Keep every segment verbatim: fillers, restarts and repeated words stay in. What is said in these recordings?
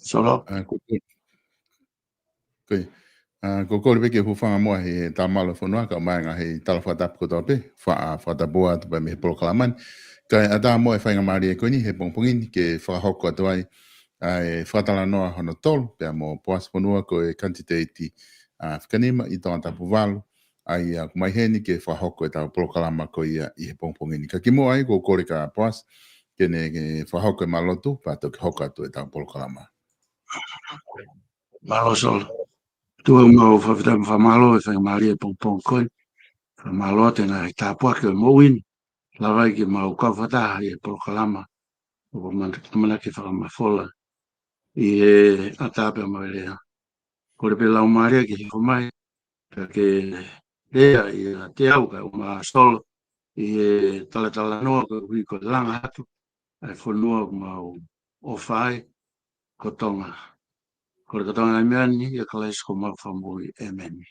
Solo. ʻA, ko, ko, ko, ʻa, ko e kole pē ke u hūfanga muʻa he talamalu ʻa e fonua, kae ʻumaʻā e ngaahi tala fakatapu kotoa pē, fa-, ʻa, fakatapu atu pē mei he polokalama ni. Kae ʻatā muʻa e faingamālie ko eni he pongipongi ni ke fakahoko atu ai ʻa e fakatalanoa hono tolu, pea mo Poasi Fonua ko e kanititeiti, ʻa, fika nima ʻi Tongatapu valu, ʻa ia ʻoku ʻomai heni ke fakahoko ʻetau polokalama ko ia ʻi he pongipongi ni. Ka kimuʻa ai, ʻoku ou kole kia Poasi ke ne, ke fakahoko ʻema lotu, pea toki hoko atu ʻetau polokalama. Mālō Solo. ʻOtua, ʻoku mau fakafetaʻi mo fakamālō he faingamālie he pongipongi ko eni. Fakamālō atu he ngaahi tāpuaki ʻo e moʻui ni. Lava ai ke mau kau fakataha ʻi he polokalama ʻoku mau ʻamanaki ke fakamafola ʻi he ʻatā pea mo e lea. Kole pē Laumālie ke hifo mai, pea ke lea ʻiate au kae ʻumaʻā Solo ʻi he talatalanoa koeʻuhi ko e langa atu ʻa e fonua ʻoku mau ʻofa ai ko Tonga. Kole ko Tonga ʻa e meʻa ni, ʻia Kalaisi ko homau Fakamoʻui. ʻĒmeni.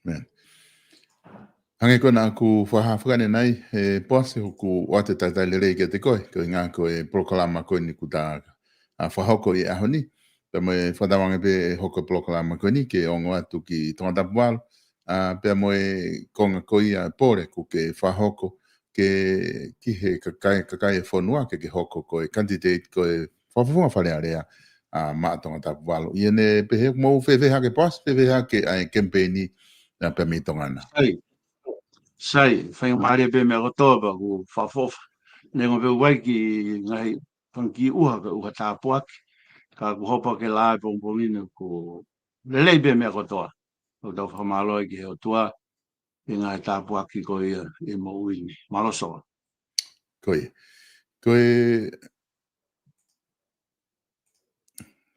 ʻĒmeni. Hangē ko ia naʻa ku fakahā ʻanenai, ʻe Poasi, ʻoku ou ʻoatu e talitali lelei kiate koe, koeʻuhinga ko e polokalama ko eni kuo ta, ʻa, fakahoko ʻi he ʻaho ni. Pea mo e fakatauange pē ʻe hoko e polokalama ko eni ke ongo atu ki Tongatapu valu, ʻa, pea mo e konga ko ia e pole kuo ke fakahoko ke, ki he kakai, kakai e fonua ke ke hoko ko e kanititeiti ko e fakafofonga Fale Alea, ʻa, maʻa Tongatapu valu. ʻI heʻene pehē, ʻoku mou fēfē hake Poasi, fēfē hake ʻa e kemipeini, ʻa, pea mei Tonga na? Sai. Sai, faingamālie pē meʻa kotoa pea ʻoku ou fakaʻofoʻofa. Neongo pē ʻoku ʻi ai e kiʻi ngaahi fanga kiʻi ʻuha, ko e ʻuha tāpuaki. Ka kuo hopo hake e lā he pongipongi ni, ʻoku lelei pē meʻa kotoa. ʻOku tau fakamālō ai ki he ʻOtua he ngaahi tāpuaki ko ia ʻi he moʻui ni. Mālō Solo. Ko ia. Ko e,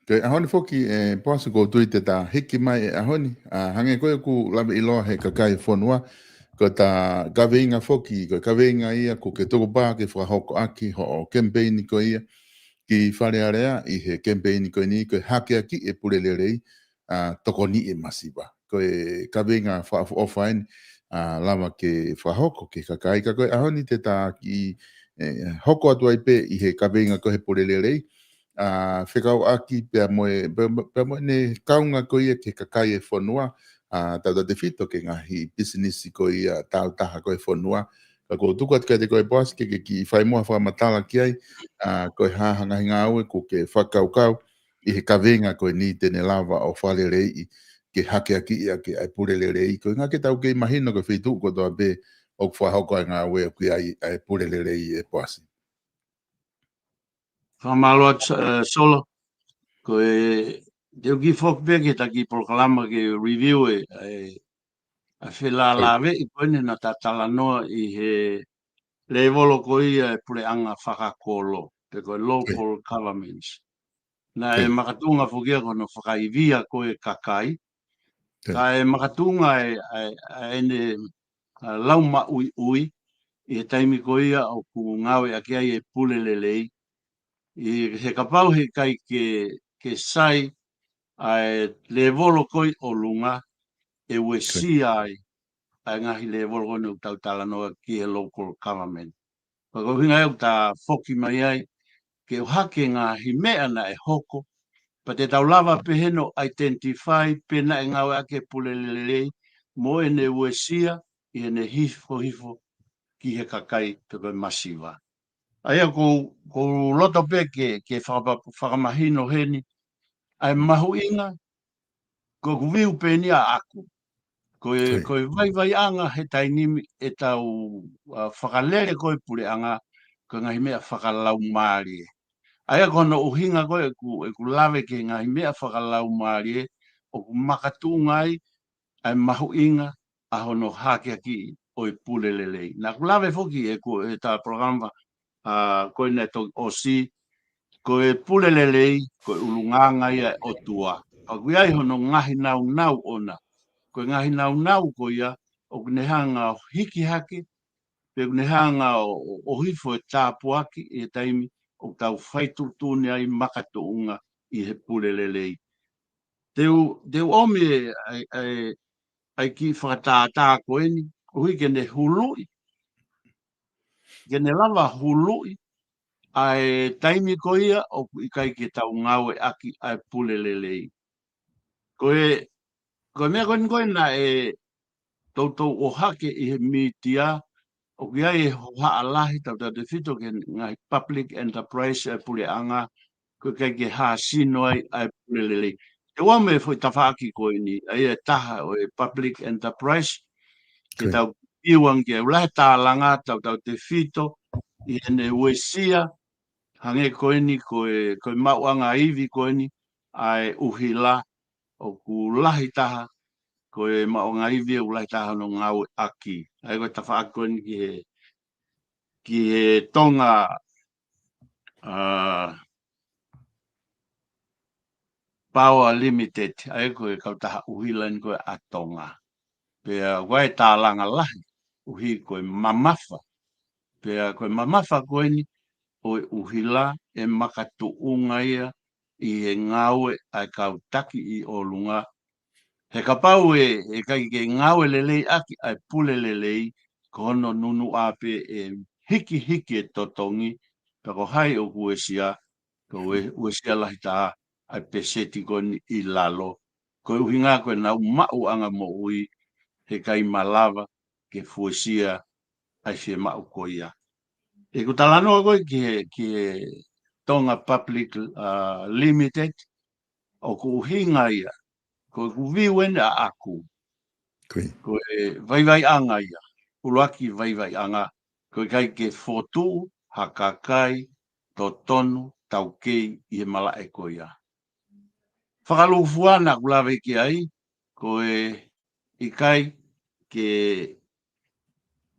ko e ʻaho ni foki, ʻe Poasi, ʻoku ou tui te ta hiki mai e ʻaho ni. ʻA, hangē ko ia ʻoku lave ʻiloa he kakai e fonua, ko ʻeta kaveinga foki, ko e kaveinga ia ʻoku ke tukupā ke fakahoko ʻaki hoʻo kemipeini ko ia ki Fale Alea ʻi he kemipeini ko eni, ko e hake ʻaki e pule lelei, ʻa, tokoniʻi e masiva. Ko e kaveinga fakaʻofoʻofa eni, ʻa, lava ke fakahoko ki he kakai. Ka ko e ʻaho ni te ta kiʻi, ʻe, hoko atu ai pē ʻi he kaveinga ko ē he pule lelei, ʻa, fekauʻaki pea mo e, pea, pea mo ʻene kaunga ko ia ki he kakai e fonua, ʻa, tautautefito ki he ngaahi pisinisi ko ia tāutaha ko ē he fonua. Ka ʻoku ou tuku atu kiate koe Poasi ke, ke kiʻi fai muʻa ha fakamatala ki ai, ʻa, ko e hā ha ngaahi ngāue ʻoku ke fakakaukau ʻi he kaveinga ko eni te ne lava ʻo fakaleleiʻi ke hakeakiʻi ʻaki ʻa e pule lelei, koeʻuhi ke tau kei mahino ko e feituʻu kotoa pē ʻoku fakahoko ai e ngāue ʻoku ʻi ai ʻa e pule lelei, ʻe Poasi. Fakamālō atu, eh, Solo. Ko e, te u kiʻi foki pē ki he taki polokalama ke review e, e, ʻa e felālāveʻi ko eni naʻa ta talanoa ʻi he lēvolo ko ia e puleʻanga fakakolo, pe ko e local governments. Naʻe makatuʻunga foki ia ko hono fakaivia ko e kakai. Kae makatuʻunga e, e, e ʻene, a, lau maʻuiʻui, ʻi he taimi ko ia ʻoku ngāueʻaki ai e pule lelei. ʻI he kapau he ʻikai ke, ke sai ʻa e lēvolo ko ē ʻi ʻolunga, ʻe uesia ai ʻa e ngaahi lēvolo ko eni ʻoku tau talanoa ki he local government. Pea ko e ʻuhinga ia ʻoku ta foki mai ai, ke ʻohake ngaahi meʻa naʻe hoko, pea te tau lava pē heni ʻo identify pe naʻe ngāueʻaki e pule lelei, mo ʻene uesia, ʻi heʻene hifo hifo ki he kakai pe ko e masiva. ʻA ia ʻoku ou, ʻoku ou loto pē ke, ke fakapa-, fakamahino heni, ʻa e mahuʻinga, ko ʻeku view pē eni ʻaʻaku. Ko e, ko e vaivaiʻanga he taimi ni ʻe tau, a, fakalele ko e puleʻanga, ko e ngaahi meʻa fakalaumālie. ʻA ia ko hono ʻuhinga ko ē ʻeku, ʻeku lave ki he ngaahi meʻa fakalaumālie, ʻoku makatuʻunga ai, ʻa e mahuʻinga ʻa hono hakeakiʻi ʻo e pule lelei. Naʻa ku lave foki ʻeku, ʻeta polokalama, a, ko ē naʻe toki ʻosi, ko e pule lelei, ko e ʻulungaanga ia e ʻOtua. Pea ʻoku ʻi ai hono ngaahi naunau ʻona. Ko e ngaahi naunau ko ia, ʻoku ne hanga ʻo hiki hake, pe ʻoku ne hanga ʻo, ʻo, ʻo hifo e tāpuaki ʻi he taimi ʻoku tau fai tuʻutuʻuni ai makatuʻunga ʻi he pule lelei. Te u, te u ʻomi e, ʻa e, ʻa e, ʻa e kiʻi fakatātā ko eni, ʻuhi ke ne huluʻi, ke ne lava huluʻi, ʻa e taimi ko ia ʻoku ʻikai ke tau ngāueʻaki ʻa e pule lelei. Ko e, ko e meʻa ko eni ko ē naʻe toutou ʻohake ʻi he mītia, ʻoku ʻi ai e hohaʻa lahi tautautefito ki he ngaahi public enterprise ʻa e puleʻanga, ko e ʻikai ke hāsino ai ʻa e pule lelei. Te u ʻomi e foʻi tafaʻaki ko eni, ʻa ia e taha ʻo e public enterprise, ke tau piuang ke ʻoku lahi e tālanga tautautefito, ʻi heʻene uesia, hangē ko eni, ko e, ko e maʻuʻanga ivi ko eni, ʻa e ʻuhila, ʻoku lahi taha, ko e maʻuʻanga ivi ʻoku lahi taha hono ngāueʻaki. ʻA ia ko e tafaʻaki ko eni ki he, ki he Tonga, a, Power Limited, ʻa ia ko e kautaha ʻuhila eni ko ē ʻa Tonga. Pea ʻoku ʻi ai e tālanga lahi, ʻuhi ko e mamafa. Pea ko e mamafa ko eni, ʻo e ʻuhila ʻe makatuʻunga ia ʻi he ngāue ʻa e kau taki ʻi ʻolunga. He kapau ʻe, ʻe ʻikai ke ngāue lelei ʻaki ʻa e pule lelei, ko hono nunuʻa pē ʻe hikihiki e totongi, pea ko hai ʻoku uesia, ko e uesia lahi taha ʻa e peseti ko eni ʻi lalo. Ko e ʻuhinga ko ʻenau maʻuʻanga moʻui, he ʻikai malava ke fuesia ʻa e fiemaʻu ko ia. ʻEku talanoa ko ē ki he, ki he Tonga Public, a, Limited, ʻoku ʻuhinga ia, ko ʻeku view eni ʻaʻaku. Ko e vaivaiʻanga ia, ʻuluaki vaivaiʻanga, ko e ʻikai ke fotu ha kakai totonu taukei ʻi he malaʻe ko ia. Fakalūkufua naʻa ku lave ki ai, ko e ʻikai ke,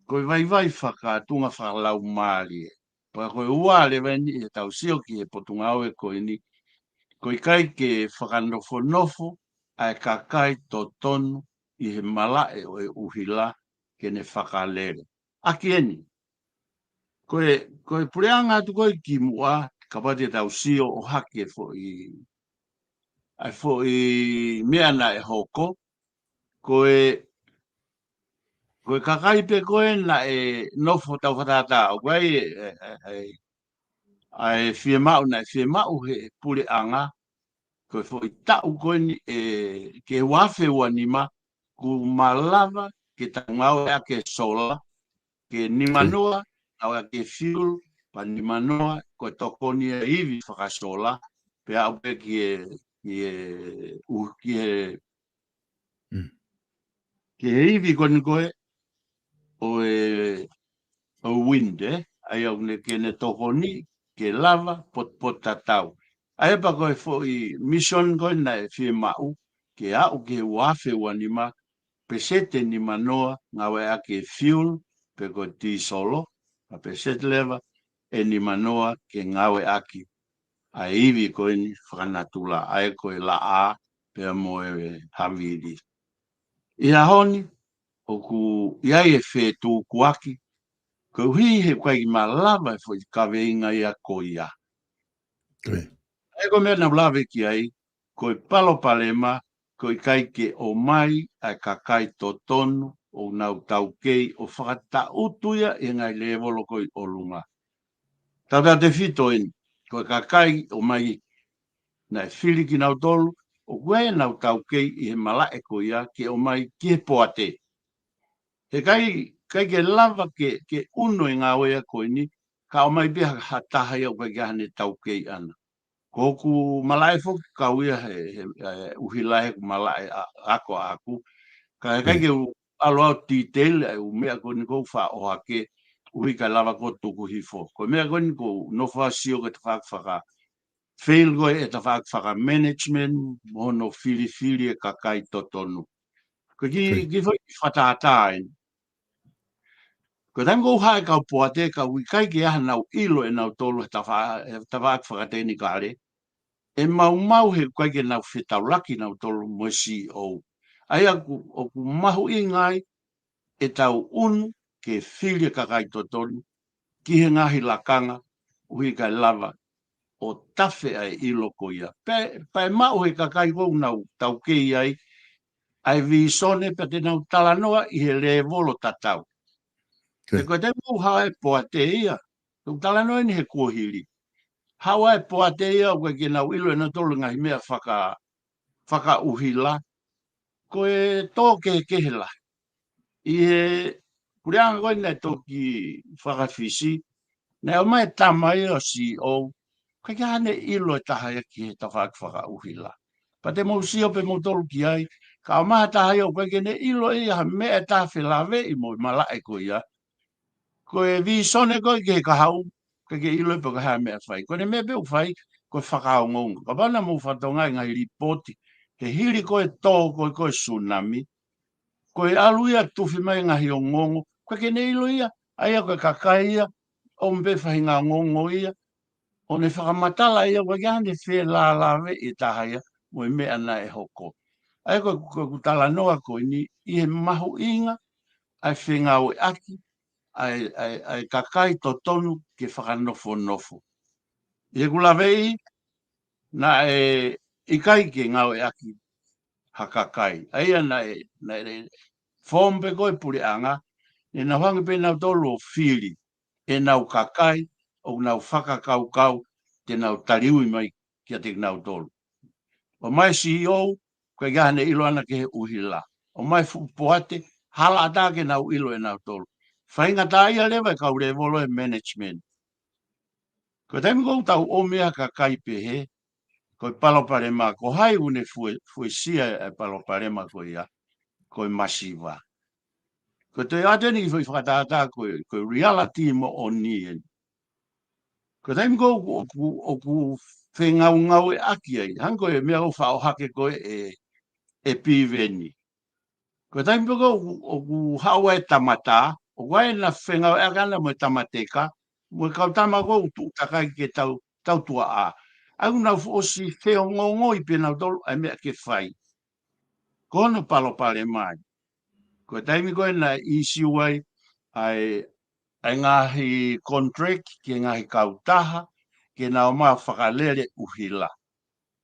ko e vaivai fakatunga fakalaumālie. Pea ko e ua leva eni ʻi heʻetau sio ki he potungāue ko eni, ko e ʻikai ke fakanofonofo ʻa e kakai totonu ʻi he malaʻe ʻo e ʻuhila ke ne fakalele. ʻAki eni, ko e, ko e puleʻanga atu ko ē kimuʻa, kapau te tau sio ʻohake foʻi, ʻa e foʻi meʻa naʻe hoko, ko e, ko e kakai pē ko ē naʻe nofo taufatātā, ʻoku ʻi ai e, e, e, e, ʻa e fiemaʻu, naʻe fiemaʻu he puleʻanga, ko e foʻi taʻu ko eni ʻe, ki he ua afe ua nima, kuo malava ke tau ngāueʻaki e sola, ke nimanoa, ngāueʻaki e fuel, pea nimanoa, ko e tokoni e ivi fakasola, pea aʻu pē ki he, ki he, ʻu, ki he Ki he ivi ko eni ko ē ʻo e, ʻo e wind, ē? ʻA ia ʻoku ne ke ne tokoni ke lava potupotutatau. ʻA ia pea ko e foʻi mission ko ē naʻe fiemaʻu ke aʻu ki he ua afe ua nima, peseti ʻe nima noa ngāueʻaki e fuel pe ko e tīsolo, ʻa peseti leva ʻe nima noa ke ngāueʻaki ʻa e ivi ko eni fakanatula, ʻa ia ko e laʻā pea mo e havili. ʻI he ʻaho ni, ʻoku ʻi ai e fetukuaki, koeʻuhi he ʻoku ʻikai ke malava e foʻi kaveinga ia ko ia. ʻA ia ko e meʻa naʻa ku lave ki ai, ko e palopalema, ko e ʻikai ke ʻomai ʻa e kakai totonu ʻoku nau taukei ʻo fakataʻutu ia ʻi he ngaahi lēvolo ko ē ʻi ʻolunga. Tautautefito eni, ko e kakai ʻomai naʻe fili kinautolu, ʻoku ʻi ai ʻenau taukei ʻi he malaʻe ko ia ke ʻomai ki he poate. He ʻikai, ʻikai ke lava ke, ke ʻunu e ngāue ia ko eni, ka ʻomai pē ha, ha taha ia ʻoku ʻikai ke ʻi ai haʻane taukei ʻana. Ko hoku malaʻe foki kau ia he, he, he ʻuhila, he ʻoku malaʻe ʻa, ako ʻaʻaku. Ka ʻikai ke u ʻalu au detail ʻa e ʻū meʻa ko eni ʻoku ou faʻa ʻohake, ʻuhi ʻikai lava ʻo tuku hifo. Ko e meʻa ko eni ʻoku ou nofo ʻo sio ki he tafaʻaki faka-, fail ko ē e tafaʻaki faka-management, mo hono filifili e kakai totonu. Ko e kiʻi, kiʻi foʻi fakatātā eni. Ko e taimi ʻoku ou haʻu ai e kau poate, ka ʻoku ʻikai ke ʻi ai haʻanau ʻilo ʻe nautolu he tafa-, he tafaʻaki fakatekinikale, ʻe maumau he ʻoku ʻikai ke nau fetaulaki nautolu mo e C E O. ʻA ia ʻoku, ʻoku mahuʻinga ai ʻetau ʻunu ke fili e kakai totonu ki he ngaahi lakanga, ʻuhi ʻikai lava ʻo tafe ʻa e ʻilo ko ia. Pea, pea ʻe maʻu he kakai ʻoku nau taukei ai ʻa e vīsone, pea te nau talanoa ʻi he lēvolo tatau. He ko e taimi ʻoku haʻu ai e poate ia, ʻoku talanoa eni he kuohili. Haʻu ai e poate ia ʻoku ʻikai ke nau ʻilo ʻe nautolu e ngaahi meʻa faka-, fakaʻuhila, ko e tō kehekehe lahi. ʻI he puleʻanga ko ē naʻe toki fakafisi, naʻe ʻomai e tama ia ʻo C E O, ʻikai ke ʻi ai haʻane ʻilo ʻe taha ia ki he tafaʻaki fakaʻuhila. Pea te mou sio pē moutolu ki ai, ka ʻomai ha taha ia ʻoku ʻikai ke ne ʻilo ʻe ia ha meʻa ʻe taha felāveʻi mo e malaʻe ko ia. Ko e vīsone ko ē ki he kahaʻu, ʻikai ke ʻilo pe ko e hā e meʻa ʻe fai. Ko ʻene meʻa pē ʻoku fai, ko e fakaongoongo. Kapau naʻa mou fakatokangaʻi e ngaahi lipooti, he hili ko ē e tō ko ē ko e tsunami, ko e ʻalu ia ʻo tufi mai e ngaahi ongoongo, ʻikai ke ne ʻilo ia, ʻa ia ko e kakai ia, ʻomi pē faʻahinga ongoongo ia, ʻo ne fakamatala ia ʻoku ʻikai ke ʻi ai haʻane felāveʻi ʻe taha ia mo e meʻa naʻe hoko. ʻA ia ko e, ko ʻeku talanoa ko eni ʻi he mahuʻinga ʻa e fengāueʻaki ʻa e, ʻa e, ʻa e kakai totonu ke fakanofonofo. ʻI heʻeku laveʻi, naʻe ʻikai ke ngāueʻaki ha kakai. ʻA ia naʻe, naʻe form pē ko ē e puleʻanga, ʻe nau hanga pē nautolu ʻo fili ʻenau kakai ʻoku nau fakakaukau te nau taliui mai kiate kinautolu. ʻOmai e C E O, ʻikai ke ʻi ai haʻane ʻilo ʻana ki he ʻuhila. ʻOmai e fuʻu poate, hala ʻatā ke nau ʻilo ʻe nautolu. Faingataʻaʻia leva e kau lēvolo e management. Ko e taimi ʻoku tau ʻomi ai ha kakai pehē, ko e palopalema, ko hai ʻoku ne fue-, fuesia e palopalema ko ia, ko e masiva. Ko e toe ʻoatu eni e foʻi fakatātā ko e, ko e reality moʻoni eni. Ko e taimi ʻoku, ʻoku, ʻoku fengāueʻaki ai, hangē ko e meʻa ʻoku faʻa ʻohake ko ē ʻe, ʻe Piveni. Ko e taimi pē ko ē ʻoku, ʻoku haʻu ai e tama tā, ʻoku ʻi ai ʻena fengāueʻaki ʻana mo e tama teka, mo e kau tama ko ē ʻoku tuʻu takai ke tau, tau tuaʻā. ʻA ia ʻoku nau ʻosi feongoongoi pē nautolu ʻa e meʻa ke fai. Ko hono palopalema ia. Ko e taimi ko ē naʻe issue ai ʻa e, ʻa e ngaahi contract ki he ngaahi kautaha, ke nau ō mai ʻo fakalele ʻuhila.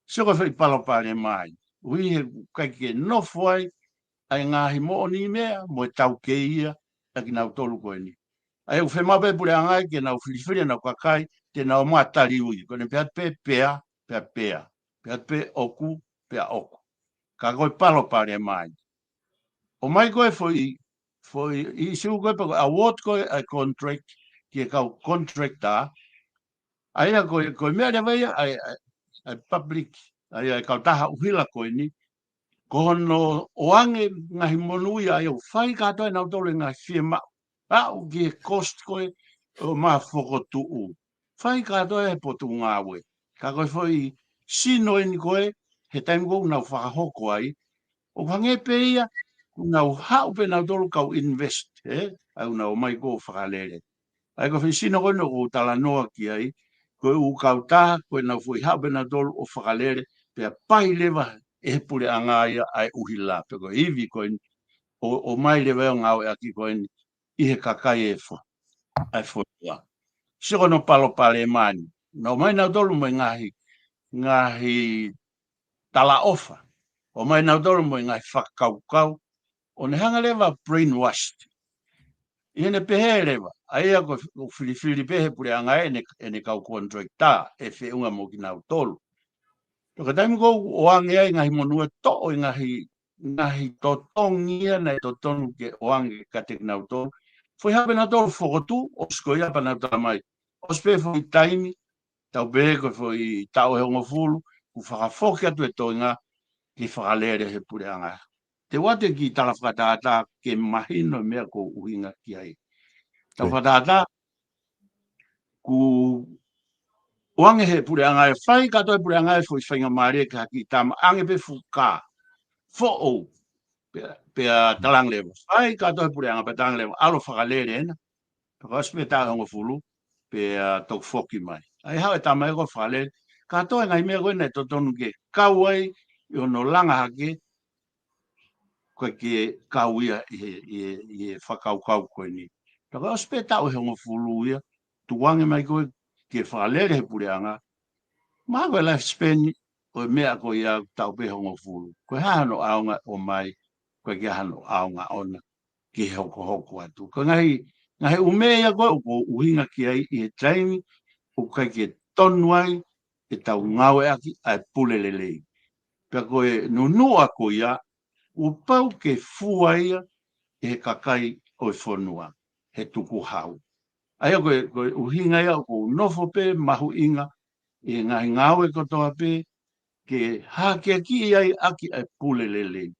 Sio ko e foʻi palopalema ia. ʻUhi he ʻikai ke nofo ai ʻa e ngaahi moʻoniʻi meʻa mo e taukei ia ʻa kinautolu ko eni. ʻA ia ʻoku fiemaʻu pē puleʻanga ia ke nau filifili ʻenau kakai, te nau ō mai ʻo taliui. Ko ʻene pehē atu pē pea, pea, pea. Pehē atu pē ʻoku, pea ʻoku. Ka ko e palopalema ia. ʻOmai ko e foʻi, foʻi issue ko ē pe ko e award ko ē ʻa e contract ki he kau contractor, ʻa ia ko e, ko e meʻa leva ia ʻa e, ʻa e, ʻa e public, ʻa ia ʻa e kautaha ʻuhila ko eni, Ko hono ʻoange ngaahi monū ia ʻoku fai kātoa ʻe nautolu e ngaahi fiemaʻu. Aʻu ki he cost ko ē ʻo e fokotuʻu. Fai kātoa ʻe he potungāue. Ka ko e foʻi sino eni ko ē, he taimi ʻoku nau fakahoko ai, ʻoku hangē pē ia, ʻoku nau haʻu pē nautolu kau invest, ē? ʻA ia ʻoku nau ō mai ʻo fakalele. ʻA ia ko e foʻi sino ko eni ʻoku ou talanoa ki ai, ko e ʻū kautaha, ko ʻenau foʻi haʻu pē nautolu ʻo fakalele, pea pai leva ʻe he puleʻanga ia ʻa e ʻuhila, pe ko e ivi ko eni, ʻo, ʻomai leva ʻo ngāueʻaki ko eni, ʻi he kakai ʻe fo-, ʻa e fonua. Sio ko hono palopalema eni. Nau ō mai nautolu mo e ngaahi, ngaahi talaʻofa. ʻOmai nautolu mo e ngaahi fakakaukau. ʻO ne hanga leva brainwashed. ʻI heʻene pehē leva. ʻA ia ko, ko e filifili pē he puleʻanga ʻene, ʻene kau contractor, ʻe feʻunga mo kinautolu. Ko e taimi ʻoku ʻoange ai ngaahi monū ʻe toʻo e ngaahi, ngaahi totongi ia naʻe totonu ke ʻoange kiate kinautolu. Foʻi haʻu pē nautolu fokotuʻu, ʻosi ko ia pea nau tala mai. ʻOsi pē foʻi taimi, tau pehē ko e foʻi taʻu ʻe hongofulu, kuo fakafoki atu e toenga ke fakalele he puleʻanga. Te u ʻoatu e kiʻi tala fakatātā ke mahino e meʻa ʻoku ou ʻuhinga ki ai. Tau fakatātā, kuo ʻoange he puleʻanga ʻe fai, kātoa e puleʻanga ʻe foʻi faingamālie ke haki tama ʻange pē fuka. Foʻou. Pea, pea talange leva. Fai, kātoa e puleʻanga pea talange leva. ʻAlu fakalele ena. Pea ʻosi pē taʻu ʻe hongofulu. Pea toki foki mai. ʻA ia haʻu e tama ʻe ko fakalele. Kātoa e ngaahi meʻa ko ē naʻe totonu ke kau ai ʻi hono langa hake, ʻoku ʻikai ke kau ia ʻi he, ʻi he, ʻi he fakakaukau ko eni. Pea ʻosi pē taʻu ʻe hongofulu ia, tukuange mai ko ē ke fakalele he puleʻanga. Mahalo ko e lifespan ʻo e meʻa ko ia taʻu pē hongofulu. Ko e hā hono ʻaonga ʻomai, ko e hā hono ʻaonga ʻona ke hokohoko atu. Ko e ngaahi, ngaahi ʻū meʻa ia ko ē ʻoku ou ʻuhinga ki ai ʻi he taimi ʻoku ʻikai ke tonu ai ʻetau ngāueʻaki ʻa e pule lelei. Pea ko e nunuʻa ko ia, ʻoku pau ke fua ia ʻe he kakai ʻo e fonua, he tukuhau. ʻA ia ko e, ko e ʻuhinga ia ʻoku ou nofo pē mahuʻinga ʻi he ngaahi ngāue kotoa pē, ke hakeakiʻi ai ʻaki ʻa e pule lelei.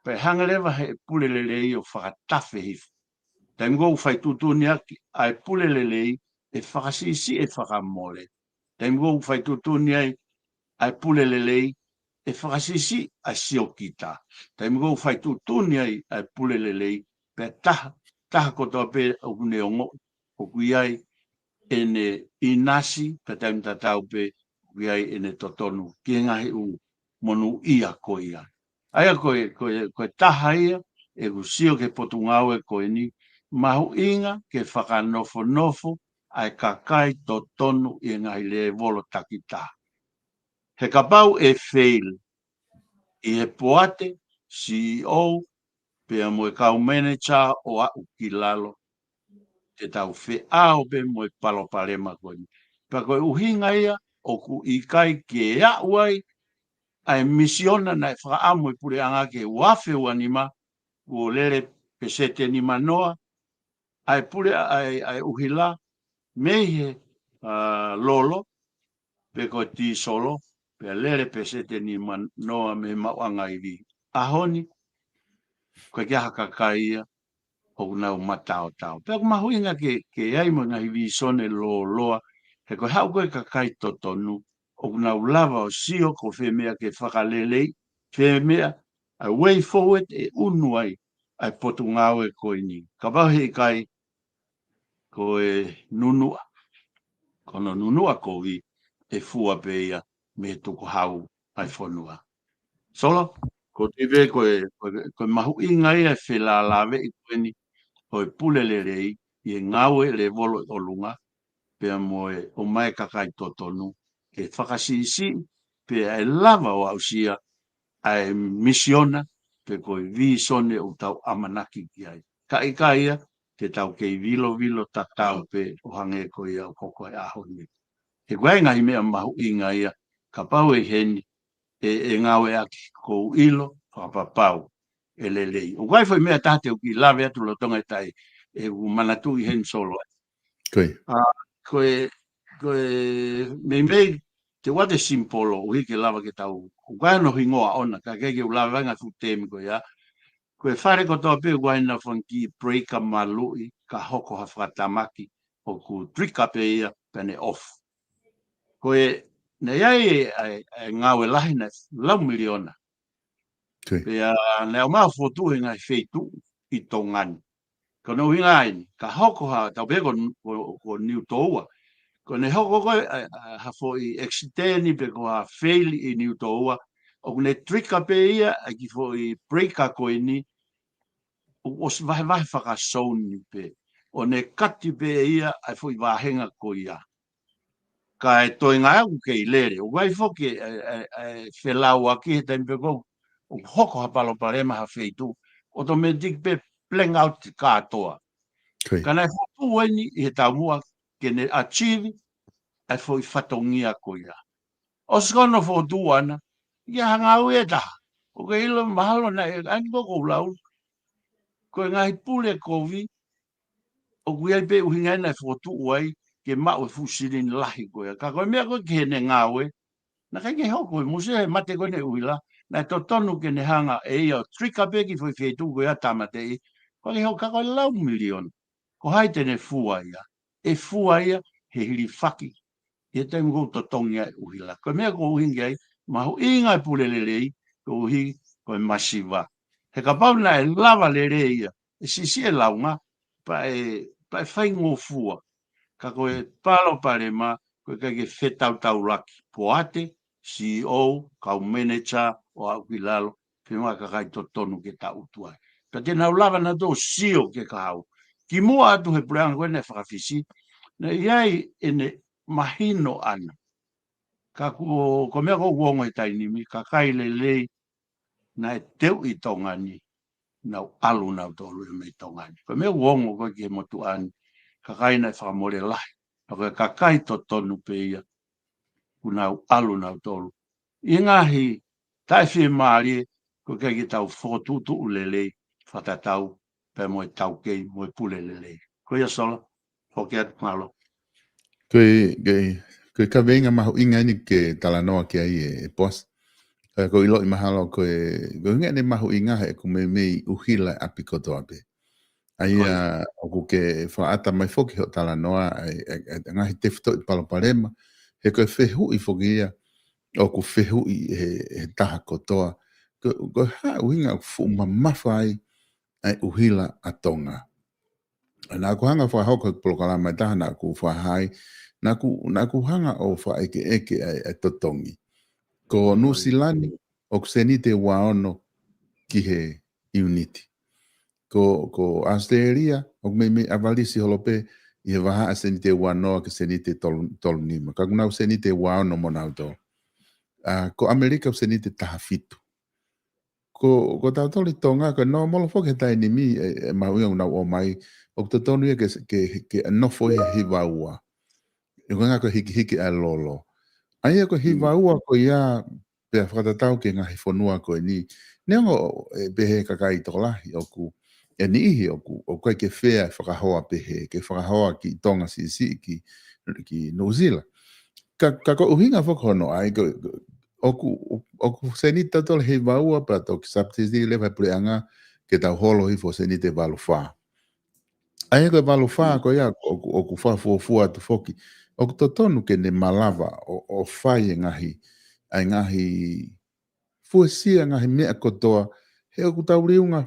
Pea hanga leva he pule lelei ʻo fakatafe hifo. Taimi ʻoku fai tuʻutuʻuni ʻaki ʻa e pule lelei ʻe fakasiʻisiʻi e fakamole. Taimi ʻoku fai tuʻutuʻuni ai ʻa e pule lelei ʻe fakasiʻisiʻi ʻa e siokita. Taimi ʻoku fai tuʻutuʻuni ai ʻa e pule lelei, pea taha, taha kotoa pē ʻoku ne ongoʻi ʻoku ʻi ai ʻene ʻinasi, pea taimi tatau pē ʻoku ʻi ai ʻene totonu ki he ngaahi ʻū monūʻia ko ia. ʻA ia ko e, ko e, ko e taha ia, ʻeku sio ki he potungāue ko eni, mahuʻinga ke fakanofonofo ʻa e kakai totonu ʻi he ngaahi lēvolo takitaha. He kapau ʻe fail ʻi he poate, C E O, pea mo e kau manager ʻo aʻu ki lalo, te tau feʻao pē mo e palopalema ko eni. Pea ko e ʻuhinga ia, ʻoku ʻikai ke aʻu ai ʻa e misiona naʻe fakaʻamu e puleʻanga ke ua afe ua nima, kuo lele peseti ʻe nima noa, ʻa e pule ʻa e, ʻa e ʻuhila, mei he, ʻa, lolo, pe ko e tīsolo, pea lele peseti ʻe nima noa mei he maʻuʻanga ivi. ʻAho ni, ko e ʻikai ha kakai ia, ʻoku nau mataotao. Pea ʻoku mahuʻinga ke, ke ʻi ai mo e ngaahi vīsone lōloa, he ko e haʻu ko ē kakai totonu, ʻoku nau lava ʻo sio ko fē meʻa ke fakalelei, fē meʻa, ʻa e way forward ʻe ʻunu ai, ʻa e potungāue ko eni. Kapau he ʻikai, ko e nunuʻa. Ko hono nunuʻa kovi ʻe fua pē ia mei he tukuhau ʻa e fonua. Solo, ʻoku ou tui pē ko e, ko e, ko e mahuʻinga ia e felālāveʻi ko eni ʻo e pule lelei ʻi he ngāue lēvolo ʻi ʻolunga, pea mo e ʻomai kakai totonu, ke fakasiʻisiʻi, pea ʻe lava ʻo aʻusia ʻa e misiona, pe ko e vīsone ʻoku tau ʻamanaki ki ai. Ka ʻikai ia, te tau kei vilovilo tatau pē ʻo hangē ko ia ʻoku hoko he ʻaho ni. He ko e ngaahi meʻa mahuʻinga ia, kapau ʻe ʻi heni, ʻe, ʻe ngāueʻaki ʻoku ou ʻilo, fakapapau, ʻe lelei. ʻOku ʻi ai foʻi meʻa taha te u kiʻi lave atu lolotonga e taʻe, ʻeku manatuʻi heni Solo. Ko e. ʻA, ko e, ko e, meimei, te ua te simple ʻuhi ke lava ke tau, ʻoku ʻi ai hono hingoa ʻona, ka ʻoku ʻikai ke u lave ai ngaahi fuʻu temi ko ia. Ko e fale kotoa pē ʻoku ʻi ai ʻena fanga kiʻi breaker maluʻi, ka hoko ha fakatamaki, ʻoku trigger pē ia, pea ne off. Ko e, naʻe ʻi ai e, e, e ngāue lahi naʻe lau miliona. Pea naʻe ʻomai ʻo fokotuʻu he ngaahi feituʻu ʻi Tonga ni. Ko hono ʻuhinga eni, ka hoko ha, tau pehē ko, ko, ko Niutoua. Ko ʻene hoko ko ē, ʻa, ʻa, ha foʻi accident pe ko ha fail ʻi Niutoua, ʻoku ne trigger pē ia ʻa e kiʻi foʻi breaker ko eni, ʻo, ʻosi vahevahe fakasouni pē. ʻO ne kati pē ia ʻa e foʻi vāhenga ko ia. Ka e toe ngāue ʻoku kei lele. ʻOku ʻi ai foki e, e, e, e felauʻaki he taimi pē ko ē ʻoku hoko ha palopalema ha feituʻu, automatic pē blank out kātoa. Ka naʻe fokotuʻu eni ʻi he taumuʻa ke ne achieve ʻa e foʻi fatongia ko ia. ʻOsi ko hono fokotuʻu ʻana, ʻi ai ha ngāue ʻe taha. ʻOku ke ʻilo mahalo naʻe, ʻa eni ko ē ʻoku ou lau, ko e ngaahi pule kovi, ʻoku ʻi ai pē ʻuhinga ia naʻe fokotuʻu ai ke maʻu e fuʻu silini lahi ko ia. Ka ko e meʻa ko ē ki heʻene ngāue, naʻe ʻikai ke hoko e muse he mate ko eni ʻe ʻUhila, naʻe totonu ke ne hanga ʻe ia ʻo trigger pē kiʻi foʻi feituʻu ko ia tāmateʻi, ʻikai ke hoko ka ko e lau miliona. Ko hai te ne fua ia? ʻE fua ia he hilifaki ʻi he taimi ko ē ʻoku totongi ai ʻUhila. Ko e meʻa ʻoku ou ʻuhinga ai, mahuʻinga e pule lelei, koeʻuhi ko e masiva. He kapau naʻe lava lelei ia, ʻe siʻisiʻi e launga, pea ʻe, pea ʻe faingofua. Ka ko e palopalema, ko e ʻikai ke fetautaulaki. Poate, C E O, kau manager, ʻo aʻu ki lalo, pea mo e kakai totonu ke tangutu ai. Pea te nau lava nautolu ʻo sio ki he kahaʻu. Kimuʻa atu he puleʻanga ko ē naʻe fakafisi, naʻe ʻi ai ʻene mahino ʻana. Ka ko, ko e meʻa ko ē ʻoku ongo he taimi ni, kakai lelei naʻe teuʻi ʻi Tonga ni, nau ʻalu nautolu ia mei Tonga ni. Ko e meʻa ʻoku ongo ko ē ki he motuʻa ni, kakai naʻe fakamole lahi. Ka ko e kakai totonu pē ia, kuo nau ʻalu nautolu. ʻI he ngaahi taʻefiemālie, ko e ʻikai ke tau fokotuʻutuʻu lelei, fakatatau, pea mo e taukei, mo e pule lelei. Ko ia Sola, foki atu mālō. Ko e, ko e, ko e kaveinga mahuʻinga eni ke talanoa ki ai e, e Poasi. Ka ʻoku ou ʻiloʻi mahalo ko e, ko e ʻuhinga ʻene mahuʻinga he ʻoku meimei ʻuhila ʻa e ʻapi kotoa pē. ʻA ia, ʻoku ke fakaʻata mai foki hoʻo talanoa, ʻa e, ʻa e, ʻa e ngaahi tefitoʻi palopalema, he ko e fehuʻi foki ia, ʻoku fehuʻi he, he taha kotoa. Ko, ko e hā e ʻuhinga ʻoku fuʻu mamafa ai, ʻa e ʻuhila ʻa Tonga. Naʻa ku hanga fakahoko he polokalama ʻe taha naʻa ku fakahā ai, naʻa ku, naʻa ku hanga ʻo fakaʻekeʻeke ʻa e, ʻa e totongi. Ko Nuʻusila ni, ʻoku seniti ua ono ki he ʻiuniti. Ko, ko ʻAositelēlia, ʻoku meimei ʻavalisi holo pē ʻi he vahaʻa seniti ua noa ki he seniti tolu, tolu nima. Ka ʻoku nau seniti ua ono mo nautolu. ʻA, ko ʻAmelika ʻoku seniti taha fitu. Ko, ko tautolu ʻi Tonga, ko e normal foki he taimi ni, e, e mahuʻinga ʻoku nau ō mai, ʻoku totonu ia ke, ke, ke nofo ia hiva ua. ʻI he ʻuhinga ko e hikihiki ʻa e lolo. ʻA ia ko e hiva ua ko ia, pea fakatatau ki he ngaahi fonua ko eni. Neongo e pehē ʻe he kakai tokolahi ʻoku, ʻe niʻihi ʻoku, ʻoku ʻikai ke fair e fakahoa pehē, ke fakahoa ki Tonga siʻisiʻi ki, ki Nuʻusila. Ka, ka ko e ʻuhinga foki hono ʻai, ko, ko, ʻoku, ʻoku seniti tautolu hiva ua pea toki subsidy leva he puleʻanga ke tau holo hifo seniti valu fā. ʻA ia ko e valu fā ko ia ʻoku, ʻoku fakafuofua atu foki. ʻOku totonu ke ne malava ʻo, ʻo fai e ngaahi, ʻa e ngaahi fuesia ngaahi meʻa kotoa. He ʻoku tau liunga,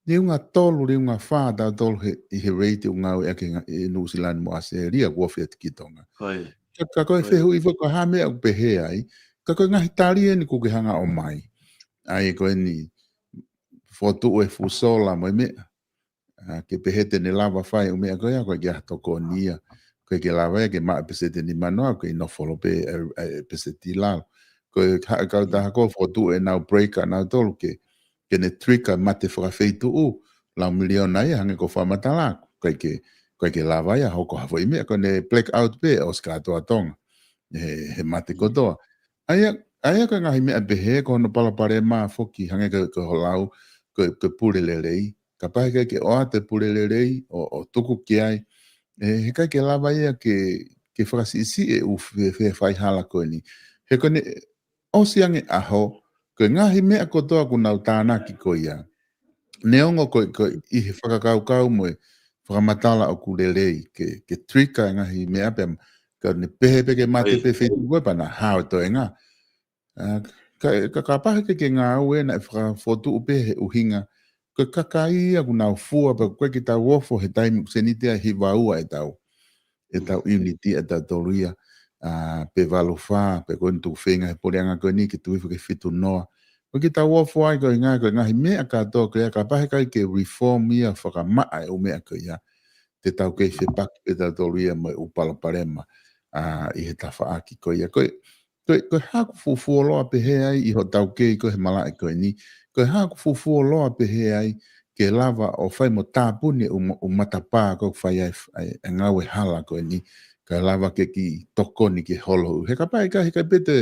liunga tolu, liunga fā tautolu he, ʻi he rate ʻoku ngāueʻaki he nga-, ʻi Nuʻusila ni mo ʻAositelēlia, kuo ofi atu ki Tonga. Ka, ka ko e fehuʻi foki ko e hā e meʻa ʻoku pehē ai, ka ko e ngaahi tali eni ʻoku ke hanga ʻo ʻomai. ʻA ia ko eni fokotuʻu e fuʻu sola mo e meʻa. ʻA, ke pehē te ne lava fai e ʻū meʻa ko ia, ʻoku ʻikai ke ʻi ai ha tokoni ia. ʻOku ʻikai ke lava ia ke maʻu e peseti ʻe nima noa, ʻoku kei nofo holo pē, e, e, peseti ʻi lalo. Ko e ha-, kautaha ko ē fokotuʻu ʻenau breaker nautolu ke, ke ne trigger mate fakafeituʻu, lau miliona ia, hangē ko e fakamatala, ʻoku ʻikai ke, ʻoku ʻikai ke lava ia, hoko ha foʻi meʻa, ko ʻene black out pē, ʻosi kātoa Tonga. He, he mate kotoa. ʻA ia, ʻa ia ko e ngaahi meʻa pehē, ko hono palopalema foki, hangē ko, ko hoʻo lau, ko, ko e pule lelei. Kapau he ʻikai ke ʻoatu e pule lelei, ʻo, ʻo tuku ki ai. ʻE, he ʻikai ke lava ia ke, ke fakasiʻisiʻi e ʻū fe-, fe-, faihala ko eni. He ko ʻene ʻosi ange ʻaho, ko e ngaahi meʻa kotoa kuo nau tānaki ko ia. Neongo ko, ko ʻi he fakakaukau mo e fakamatala ʻoku lelei ke, ke trigger e ngaahi meʻa pea ka ne pehē pē ke mate pē feituʻu ko ē pea na hao e toenga. ʻA, ka, ka, kapau he ʻikai ke ngāue naʻe fakafotu pē he ʻuhinga. Ko e kakai ia kuo nau fua pea ʻoku ʻikai ke tau ofo he taimi ʻoku sēniti ai hiva ua ʻetau, ʻetau ʻiuniti ʻa tautolu ia, ʻa, pe valu fā, pe ko eni tuku feinga he puleʻanga ko eni ke tuku hifo ki he fitu noa. ʻOku ʻikai ke tau ofo ai ko e ngaahi, ko e ngaahi meʻa kātoa ko ia kapau he ʻikai ke reform ia fakamaʻa e ʻū meʻa ko ia. Te tau kei fepaki pē tautolu ia mo e ʻū palopalema, ʻa, ʻi he tafaʻaki ko ia. Ko e, ko e, ko e hā ʻoku fufuoloa pehē ai ʻi hotau kei ko ē he malaʻe ko eni. Ko e hā ʻoku fufuoloa pehē ai ke lava ʻo fai mo tāpuni e ʻū ma-, ʻū matapā ko ē ʻoku fai ai f-, ai, e ngāue hala ko eni. Ka lava ke kiʻi tokoni ke holo. He kapau ʻe ʻikai, he ʻikai pē te,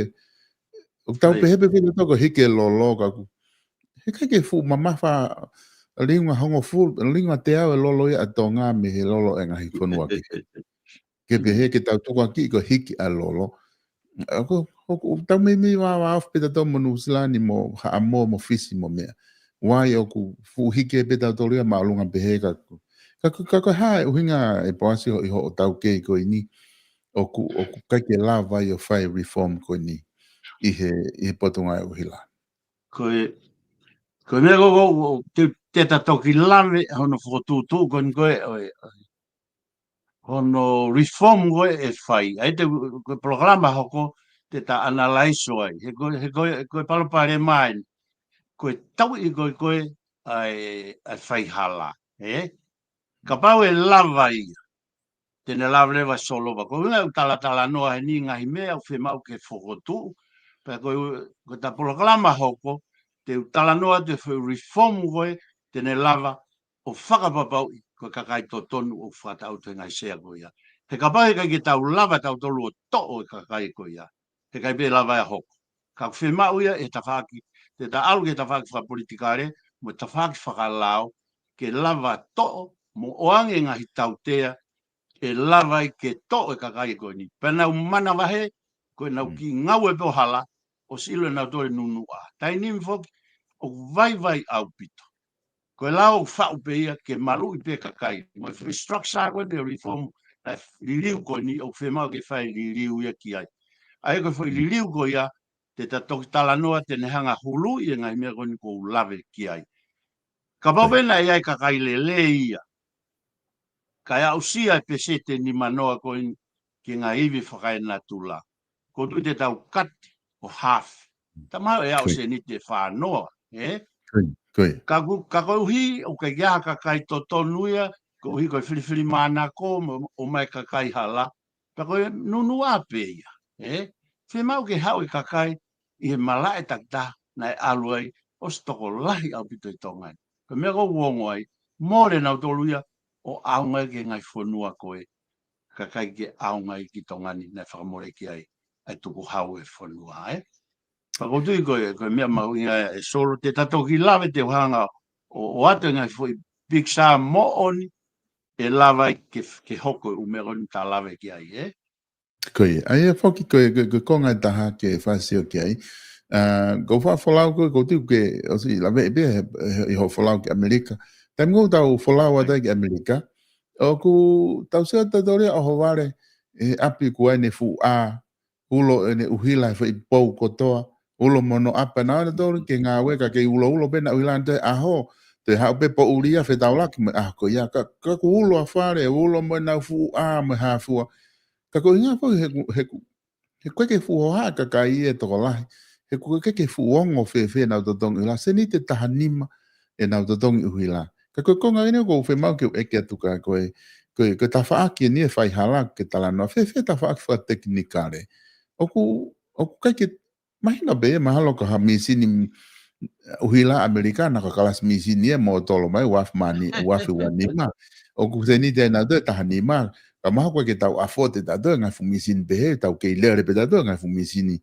ʻoku tau pehē pē fai toko hiki e lolo ka ʻoku. He ʻikai ke fuʻu mamafa liunga hongofulu, liunga teau e lolo ia ʻa Tonga mei he lolo e ngaahi fonua kehe. Ke pehē ke tau tukuakiʻi ko e hiki ʻa e lolo. ʻOku, ʻoku tau meimei vāvāofi pē tautolu mo Nuʻusila ni mo Haʻamoa mo Fisi mo meʻa. Why ʻoku fuʻu hiki pē tautolu ia māʻolunga pehē ka ʻoku. Ka, ka, ka, ka hā e ʻuhinga ʻe Poasi ʻi hoʻo tau kei ko eni ʻoku, ʻoku ʻikai ke lava ai ʻo fai reform ko eni ʻi he, ʻi he Potungāue ʻUhila. Ko e, ko e meʻa ko, ko, ko, te, te ta toki lave hono fokotuʻutuʻu ko eni ko e, ʻo e, ʻo e, hono reform ko ē ʻe fai. ʻAi te, ko e polokalama hoko, te ta analyze ʻo ai. He ko, he ko, ko e palopalema eni. Ko e tauʻi ko e, ko e, ʻa e, ʻa e faihala. ʻE? Kapau ʻe lava ia. Te ne lava leva solova. Ko e ʻuhinga ʻoku talatalanoa heni ngaahi meʻa ʻoku fiemaʻu ke fokotuʻu. Pea ko e, ko e ta polokalama hoko, te u talanoa te foʻi reform ko ē, te ne lava ʻo fakapapauʻi ko e kakai totonu ʻoku fakataʻutu he ngaahi sea ko ia. He kapau he ʻikai ke tau lava tautolu ʻo toʻo e kakai ko ia. He ʻikai pē lava ia ʻo hoko. Ka ʻoku fiemaʻu ia ʻe he tafaʻaki, te ta ʻalu ki he tafaʻaki fakapolitikale, mo e tafaʻaki fakalao, ke lava toʻo, mo ʻoange ngaahi tautea, ʻe lava ai ke toʻo e kakai ko eni. Pea nau manavahē, ko ʻenau kiʻi ngāue pē ʻo hala, ʻosi ʻilo ʻe nautolu e nunuʻa. Taimi ni foki, ʻoku vaivai ʻaupito. Ko e lao ʻoku faʻu pē ia ke maluʻi pē kakai. Mo e foʻi structure ko eni ʻo e reform, ʻa e liliu ko eni ʻoku fiemaʻu ke fai liliu ia ki ai. ʻAi ko e foʻi liliu ko ia, te ta toki talanoa te ne hanga huluʻi e ngaahi meʻa ko eni ʻoku ou lave ki ai. Kapau pē naʻe ʻi ai kakai lelei ia. Kae aʻusia e peseti ʻe nimanoa ko eni ki he ngaahi ivi fakaenatula. Ko e tuʻu te tau kati ʻo hafe. Tamau e aʻu sēniti ʻe fā noa, ē? Ka ko, ka koeʻuhi, ʻoku ʻikai ke ʻi ai ha kakai totonu ia, koeʻuhi ko e filifilimānako, mo, ʻomai kakai hala. Ka ko e nunuʻa pē ia, ē? Fiemaʻu ke haʻu e kakai ʻi he malaʻe takitaha, naʻe ʻalu ai, ʻosi tokolahi ʻaupito ʻi Tonga ni. Ko e meʻa ʻoku ou ongo ai, mole nautolu ia, ʻo ʻaonga ai ki he ngaahi fonua ko ē, kakai ke ʻaonga ai ki Tonga ni, naʻe fakamole ki ai, ʻa e tukuhau e fonua, ē? Pea ʻoku ou tui ko e, ko e meʻa mahuʻinga ʻe Solo, te ta toki lave te u hanga ʻo, ʻoatu e ngaahi foʻi picture moʻoni, ʻe lava ai ke, ke hoko e ʻū meʻa ko eni ta lave ki ai, ē? Ko ia, ʻa ia foki ko e, ko e, ko e konga ʻe taha ke fakasio ki ai. ʻA, ʻoku ou faʻa folau ko e, ʻoku ou tui ke, ʻosi lave pē he, he, ʻi hoʻo folau ki ʻAmelika. Taimi ʻoku tau folau atu ai ki ʻAmelika. ʻOku tau sio tautolu ia ʻohovale, ʻi he ʻapi ʻoku ʻi ai ʻene fuʻu ʻā, ulo ʻene ʻuhila he foʻi pou kotoa, ulo mo hono ʻapa naʻa nau tolu ke ngāue ka kei uloulo pē naʻa ʻuhila ʻi he ʻaho, toe haʻu pē poʻuli ia fetaulaki mo e ʻaho ko ia, ka, ka ʻoku ulo ʻa fale, ulo mo ʻenau fuʻu ʻā mo e hā fua. Ka ko e ʻuhinga foki he ʻoku, he ʻoku, he ʻoku ʻikai ke fuʻu hohaʻa e kakai ʻe tokolahi, he ʻoku ʻikai ke fuʻu ongo fēfē ʻenau totongi ʻuhila, sēniti ʻe taha nima ʻenau totongi ʻuhila. Ka ko e konga ʻeni ʻoku ou fiemaʻu ke u ʻeke atu kia koe, ko e, ko e tafaʻaki ʻeni e faihala ke talanoa, fēfē tafaʻaki fakatekinikale. ʻOku, ʻoku ʻikai ke, mahino pē, mahalo ko ha mīsini ʻuhila ʻAmelika, naʻa ko e kalasi mīsini ia mo tolo mai, uafu mani, uafu ua nima. ʻOku sēniti ʻe nautolu ʻe taha nima, ka mahalo ʻoku ʻikai ke tau afford ʻe tautolu e ngaahi fuʻu mīsini pehē, tau kei lele pē tautolu e ngaahi fuʻu mīsini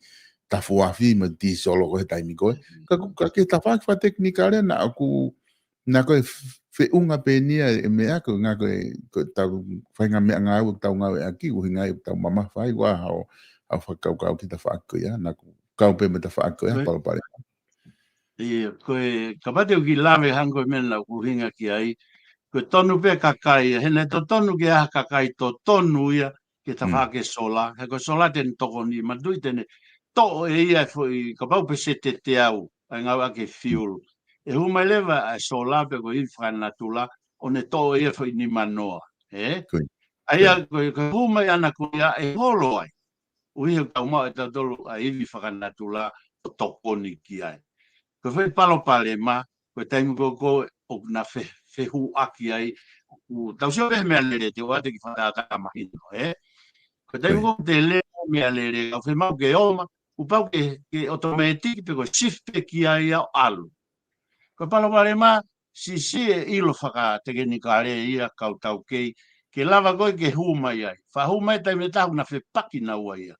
tafuafi mo e tīsolo ko ē he taimi ko ē. Ka ko, ka ko e tafaʻaki fakatekinikale naʻa ʻoku, naʻa ko e f-, feʻunga pē eni ia e meʻa ko e ngaahi ko e, ko e tau faʻahinga meʻangāue ʻoku tau ngāueʻaki, ʻuhinga ia ʻoku tau mamafa ai, ʻoku ʻi ai haʻo, haʻo fakakaukau ki he tafaʻaki ko ia, naʻa ku kau pē mo e tafaʻaki ko ia, Ko e, palopalema. ʻIo, ko e, kapau te u kiʻi lave hangē ko e meʻa naʻa ku ʻuhinga ki ai, ko e tonu pē kakai, he naʻe totonu ke ʻi ai ha kakai totonu ia, ke Mm. tafaʻaki e sola, he ko e sola te ne tokoni, manatuʻi te ne toʻo ʻe ia e foʻi, kapau pē sēniti ʻe teau, ʻa e ngāueʻaki e Mm. fuel. ʻE hū mai leva ʻa e sola pe ko e ivi fakanatula, ʻo ne toʻo ʻe ia e foʻi nima noa, ē? Ko ia. ʻA ia, Ko ia. ko e, ko e hū mai ʻana ko ia ʻe holo ai. ʻUhi he ʻoku tau maʻu ʻe tautolu ʻa e ivi fakanatula ʻo tokoni ki ai. Ko e foʻi palopalema, ko e taimi ko ē ʻoku na fe-, fehuʻaki ai, ʻoku tau sio pē he meʻalele te u ʻoatu kiʻi fakatātā mahino, ē? Ko e taimi Ko ia. ko ē ʻoku te lele he meʻalele, ʻoku fiemaʻu ke oma, kuo pau ke, ke automatic pe ko e shift pē ki ai ʻo ʻalu. Ko e palopalema, siʻisiʻi e ʻilo fakatekenikale ia kau taukei, ke lava ko ē ke hū mai ai. Faʻa hū mai taimi ʻe taha ʻoku na fepaki naua ia.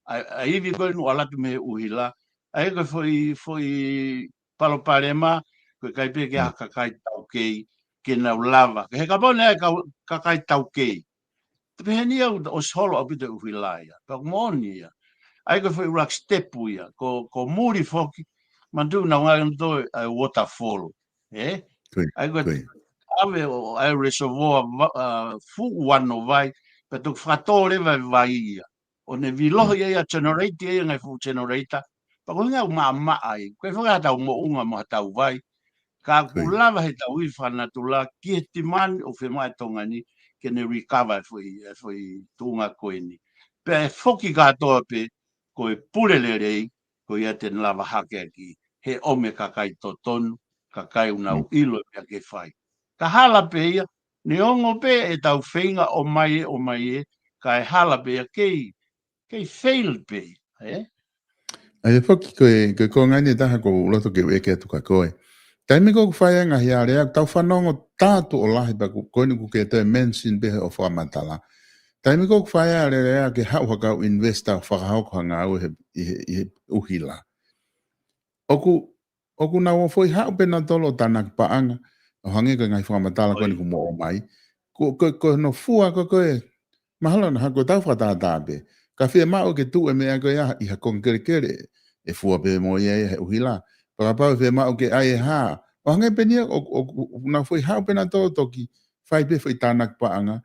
ʻA, ʻa e ivi ko ē naʻe ʻalu atu mei he ʻuhila, ʻa ia ko e foʻi, foʻi palopalema, ko e ʻikai pē ke ʻi ai ha Mm. kakai taukei, ke nau lava. He kapau naʻe ʻi ai e kau, kakai taukei. Te pehē ni au ʻosi holo ʻaupito e ʻuhila ia. Pea ʻoku moʻoni ia. ʻA ia ko e foʻi ʻuluaki step ia. Ko, ko muli foki, manatuʻi naʻa nau ngāueʻaki ʻa e waterfall. Ē? Ko ia, ʻA ia ko e ko ia. ʻave ʻo, ʻa e reservoir va-, ʻa, fuʻu ano vai, pea toki fakatō leva e vai ia. ʻO ne vilohi Mm. ia, ia generate ia, ia ngaahi fuʻu generator. Pea ko e ʻuhinga ʻoku maʻamaʻa ai. Ko e foki ha tau moʻunga mo ha tau vai. Ka Ko ʻoku ia. lava he tau ivi fakanatula ki he timani ʻoku fiemaʻu ʻe Tonga ni ke ne recover e foʻi, e foʻi tuʻunga ko eni. Pea ʻe foki kātoa pē, ko e pule lelei, ko ia te ne lava hakeakiʻi, he ʻomi e kakai totonu, kakai ʻoku nau Mm. ʻilo e meʻa ke fai. Ka hala pē ia, neongo pē ʻetau feinga ʻomai ē, ʻomai ē, kae hala pē ia kei, kei fail pē ia, ē? ʻA ia foki ko e, ko e konga eni ʻe taha ʻoku ou loto ke u ʻeke atu kia koe. Taimi ko ē ʻoku fai ai e ngaahi alea, tau fanongo taha atu ʻo lahi pea ko, ko eni ʻoku ke toe mention pē ʻo fakamatala. Taimi ko ē ʻoku fai ai e alea ke haʻu ha kau investor ʻo fakahoko ha ngāue he, ʻi he, ʻi he ʻuhila. ʻOku, ʻoku nau foʻi haʻu pē nautolu ʻo tānaki paʻanga, ʻo hangē ko e ngaahi fakamatala ko eni ʻOi. ʻoku mo ʻomai. Ko, ko, ko hono fua ko ē, ko e, mahalo naʻa ko e tau fakatātā pē. Ka fiemaʻu ke tuʻu e meʻa ko ia ʻi ha konga kelekele, ʻe fua pē mo ia ia he ʻuhila. Pea kapau ʻe fiemaʻu ke ʻai e hā. ʻO hangē pē eni ia, ʻo, ʻo, ʻo, ʻoku nau foʻi haʻu pē nautolu ʻo toki fai pē foʻi tānaki paʻanga.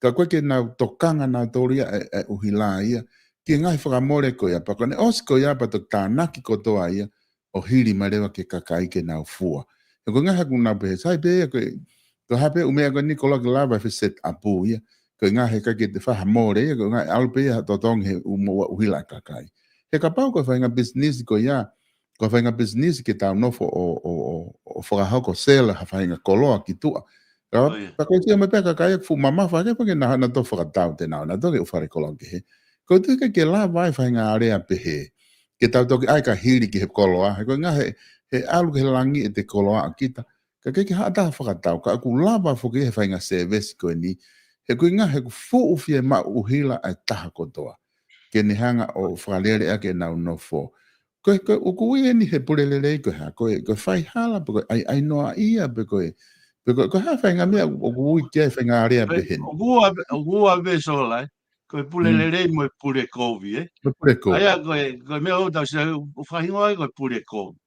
Ka ko e ke nau tokanga nautolu ia e, e ʻuhila ia. Ki he ngaahi fakamole ko ia, pea ko ʻene ʻosi ko ia, pea toki tānaki kotoa ia, ʻo hili mai leva ki he kakai ke nau fua. He ko e ngaahi ʻoku nau pehē, sai pē ia ko e, ko e hā pē ʻū meʻa ko eni ko e lava ke lava e foʻi set up ia. Ko e ngaahi he ʻikai ke te fai ha mole ia, ko e ngaahi ʻalu pē ia totongi he ʻū moʻua ʻuhila e kakai. He kapau ko e faʻahinga business ko ia, ko e faʻahinga business ke tau nofo ʻo, ʻo, ʻo, ʻo fakahoko sell ha faʻahinga koloa ki tuʻa. Ka, ʻOi. pea ko e sio mai pē kakai ʻoku fuʻu mamafa ke pake naʻa na to fakatau te nau, na to ke ʻo fale koloa kehe. Ko e tuʻu ke, ke lava e faʻahinga alea pehē. Ke tau toki ʻai ka hili ki he koloa. He ko e ngaahi he, he ʻalu ki he langi ʻete koloa ʻa kita. Ka ke, ke haʻa taha fakatau, ka ʻoku lava foki he faʻahinga service ko eni. He ko e ngaahi he ʻoku fuʻu fiemaʻu ʻuhila ʻa e taha kotoa. Ke ne hanga ʻo fakalele ʻaki ʻenau nofo. Ko e, ko e, ʻoku ui eni he pule lelei ko e hā, ko e, ko e faihala, pe ko e ʻai, ʻai noa ia, pe ko e, pe ko e, ko e hā faʻahinga meʻa ʻoku ui ki ai faʻahinga alea Ko e, pehē ni. ʻoku ua, ʻoku ua pē sola, ē. Ko e pule Mm. lelei mo e pule kovi, ē. Mo e pule kovi. ʻA ia, ko e, ko e meʻa ʻoku tau sio, ʻoku faʻahinga ai ko e pule kovi.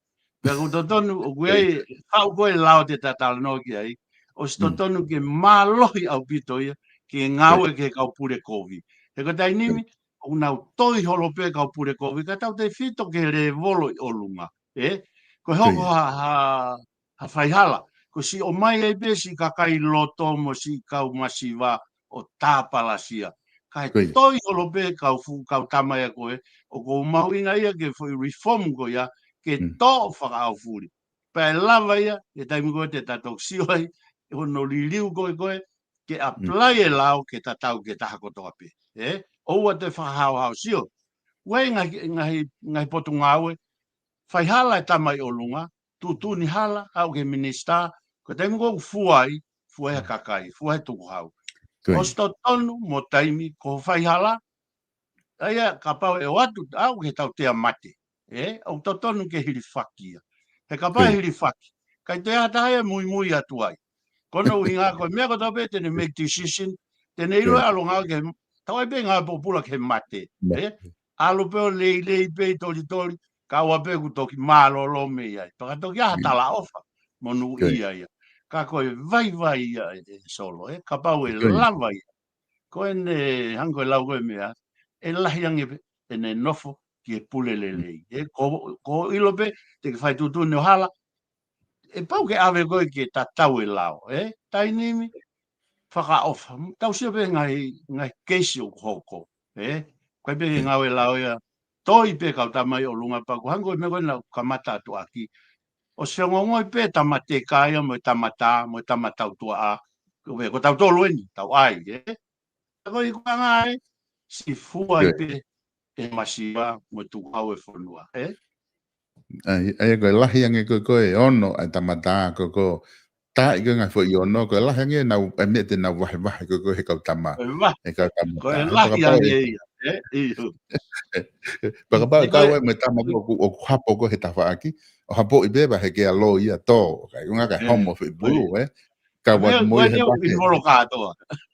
Pea ʻoku totonu, ʻoku ʻi ai, Kovi. haʻu ko e lao te ta talanoa ki ai. ʻOsi Mm. totonu ke mālohi ʻaupito ia, ke ngāue Kovi. ki he kau pule kovi. He ko e taimi ni, Kovi. ʻoku nau toi holo pē kau pule kovi, ka tau tefito ki he lēvolo ʻi ʻolunga. Ē? Ko e hoko Kovi. ha, ha, ha faihala. Ko siʻi ʻomai ai pē siʻi kakai loto mo siʻi kau masiva ʻo tāpalasia. Kae Kovi. toi holo pē kau fu-, kau tama ia ko ē, ʻoku ou mahuʻinga ia ke foʻi reform ko ia, ke Mm. toʻo fakaʻaufuli. Pea ʻe lava ia, he taimi ko ē te ta toki sio ai, ʻi hono liliu ko ē ko ē, ke Mm. apply e lao ke tatau ki he taha kotoa pē. Ē? ʻOua te fakahaohaoa sio. ʻOku ʻi ai ngaahi, ngaahi, ngaahi potungāue, faihala e tama ʻi ʻolunga, tuʻutuʻuni hala, haʻu ki he minisitā, ko e taimi ko ē ʻoku fua ai, fua he Mm. kakai, fua he tukuhau. Kovi. ʻOsi totonu mo taimi, ko e faihala, ʻa ia kapau ʻe ʻoatu, ʻalu ki he tautea mate. Ē? ʻOku totonu ke hilifaki ia. He kapau ʻe Kovi. hilifaki. ʻIkai toe ʻi ai ha taha ia ʻe muimui atu ai. Ko hono ʻuhinga ko e meʻa kotoa pē te ne make decision, te ne ʻilo ʻe ʻalu ngāue ke, tau ai pē ngāue pōpula ke mate. ʻE? ʻAlu pē ʻo leilei pē ʻi tolitoli, kaua pē ʻoku toki mālōlō mei ai. Pea ka toki ʻi ai ha talaʻofa, monūʻia ia. Ka ko e vaivai ia ʻe, ʻe Solo, ʻe? Kapau ʻe lava ia. Ko ʻene hangē ko e lau ko e meʻa, ʻe lahi ange pē ʻene nofo ki he pule lelei. ʻE, ko, ko ʻilo pē, te ke fai tuʻutuʻuni ʻo hala, ʻe pau ke ʻave koe ke tatau e lao, ʻe? Taimi ni, fakaʻofa. Tau sio pē ngaahi, ngaahi keisi ʻoku hoko, ʻe? Ko e pē ngāue lao ia, toi pē kau tama ʻi ʻolunga pea ko e hangē ko e meʻa ko ē naʻa ku kamata atu ʻaki. ʻOsi fengongoi pē tama teka ia mo e tama tā, mo e tama tautuaʻa. Ko e, ko tautolu eni, tau ʻai, ʻe? Ko e ikuʻanga ē, siʻi fua ai pē ʻe he masiva mo e tukuhau e fonua, ʻe? ʻAi, ʻai, ko e lahi ange ko e, ko e ono ʻa e tama tā, ko e, ko e tā ʻi ko e ngaahi foʻi ono, ko e lahi ange nau, ʻa e meʻa te nau vahevahe ko e, ko e he kau tama. Ko e lahi. He kau tama tā. Ko e lahi ange ia, ʻe? ʻIo. Pea kapau ʻe kau ai mo e tama ko ē ʻoku, ʻoku hapo ko ē he tafaʻaki, ʻo hapoʻi pē pea heke ʻa e loi ia tō, ʻikai ko e ngaahi homo foʻi pulu, ʻe? Ka ua mo ia he pake.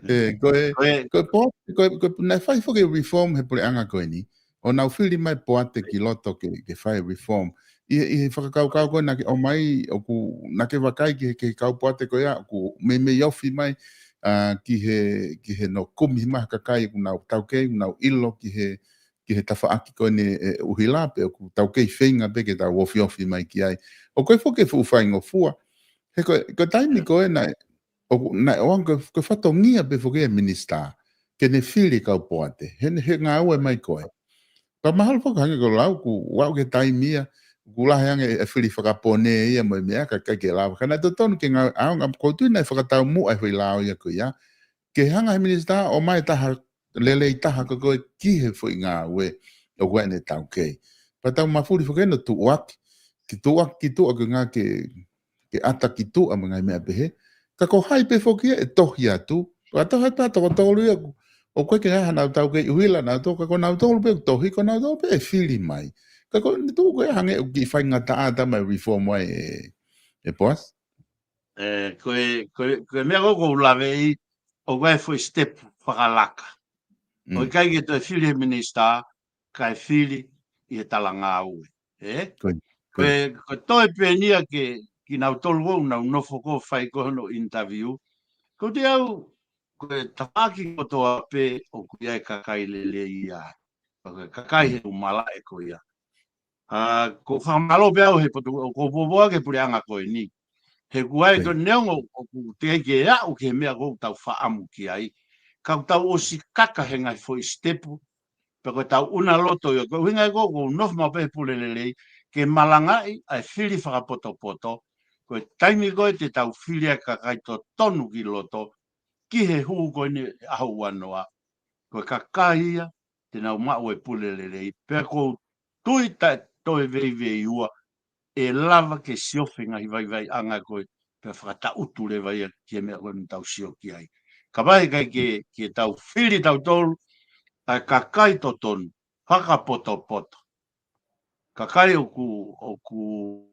ʻE, ko e, ko e po-, ko e, ko e, naʻe fai foki e reform he puleʻanga ko eni. ʻO nau fili mai Poate ki loto ke, ke fai reform. ʻI, ʻi he fakakaukau ko ē naʻa ke ʻomai, ʻoku, naʻa ke vakai ki he, ki he kau Poate ko ia, ʻoku meimei ofi mai, ʻa, ki he, ki he nau kumi mai ha kakai, ʻoku nau taukei, ʻoku nau ʻilo ki he, ki he tafaʻaki ko eni ʻe, ʻe ʻuhila pē, ʻoku taukei feinga pē ke tau ofiofi mai ki ai. ʻOku ʻi ai foki e fuʻu faingofua. He ko e, ko e taimi ko ē naʻe, ʻoku, naʻe ʻoange ko e, ko e fatongia pē foki e minisitā, ke ne fili kau Poate, he, he ngāue mai ko ē. Pea mahalo foki hangē ko e lau, kuo aʻu ki he taimi ia, kuo lahi ange e fili fakapō eni ia mo e meʻa ka ʻikai ke lava. Ka naʻe totonu ke ngāue, ʻaonga, ʻoku ou tui naʻe fakataumuʻa e foʻi lao ia ko ia. Ke hanga he minisitā ʻo ʻomai taha lelei taha ko ē ki he foʻi ngāue ʻoku ʻi ai ʻene taukei. Pea tau mafuli foki ʻo tuʻuaki, ki tuʻuaki, ki tuʻa ko e ngaahi ke, ke ʻata ki tuʻa mo e ngaahi meʻa pehē. Ka ko hai pē foki ia ʻe tohi atu. Ka tohi atu ʻa e toko tolu ia ʻoku, ʻoku ʻikai ke ngaahi hanau taukei ʻuhila nautolu, ka ko nautolu pē ʻoku tohi, ko nautolu pē ʻe fili mai. Ka ko ʻene tuʻu ko ē hangē ʻoku kiʻi faingataʻa ʻa e tama ʻe reform ai ʻe, ʻe Poasi. ʻE, ko e, ko e, ko e meʻa ko ē ʻoku ou laveʻi, ʻoku ʻi ai e foʻi step fakalaka. ʻOku ʻikai ke toe fili he minisitā, kae fili ʻi he talangāue. ʻE? Ko e, ko e, ko e toe pē eni ia ke, kinautolu ʻoku nau nofo ko ē fai ko ē hono interview. Ko e te au, ko e tafaʻaki kotoa pē ʻoku ʻi ai e kakai lelei ia. Ko e kakai he ʻū malaʻe ko ia. ʻA, ʻoku ou fakamālō pē au he potu, ʻoku ou poupou ki he puleʻanga ko eni. He ʻoku ʻi ai ko e neongo ʻoku teʻeki ke aʻu ki he meʻa ʻoku tau fakaʻamu ki ai. Ka ʻoku tau ʻosi kaka he ngaahi foʻi sitepu. Pea ko e tau ʻuna loto ia, ko e ʻuhinga ia ʻoku ou nofo maʻu pē he pule lelei, ke malangaʻi ʻa e fili fakapotopoto. Ko e taimi ko ē te tau fili ai e kakai totonu ki loto, ki he hū ko eni ʻaho ua noa. Ko e kakai ia, te nau maʻu e pule lelei. Pea ʻoku ou tui taʻe toe veiveiua, ʻe lava ke siofi e ngaahi vaivaiʻanga ko ē, pea fakataʻutu leva ia ki he meʻa ko ē ʻoku tau sio ki ai. Kapau ʻe ʻikai ke, ke tau fili tautolu, ʻa e kakai totonu, fakapotopoto. Kakai ʻoku, ʻoku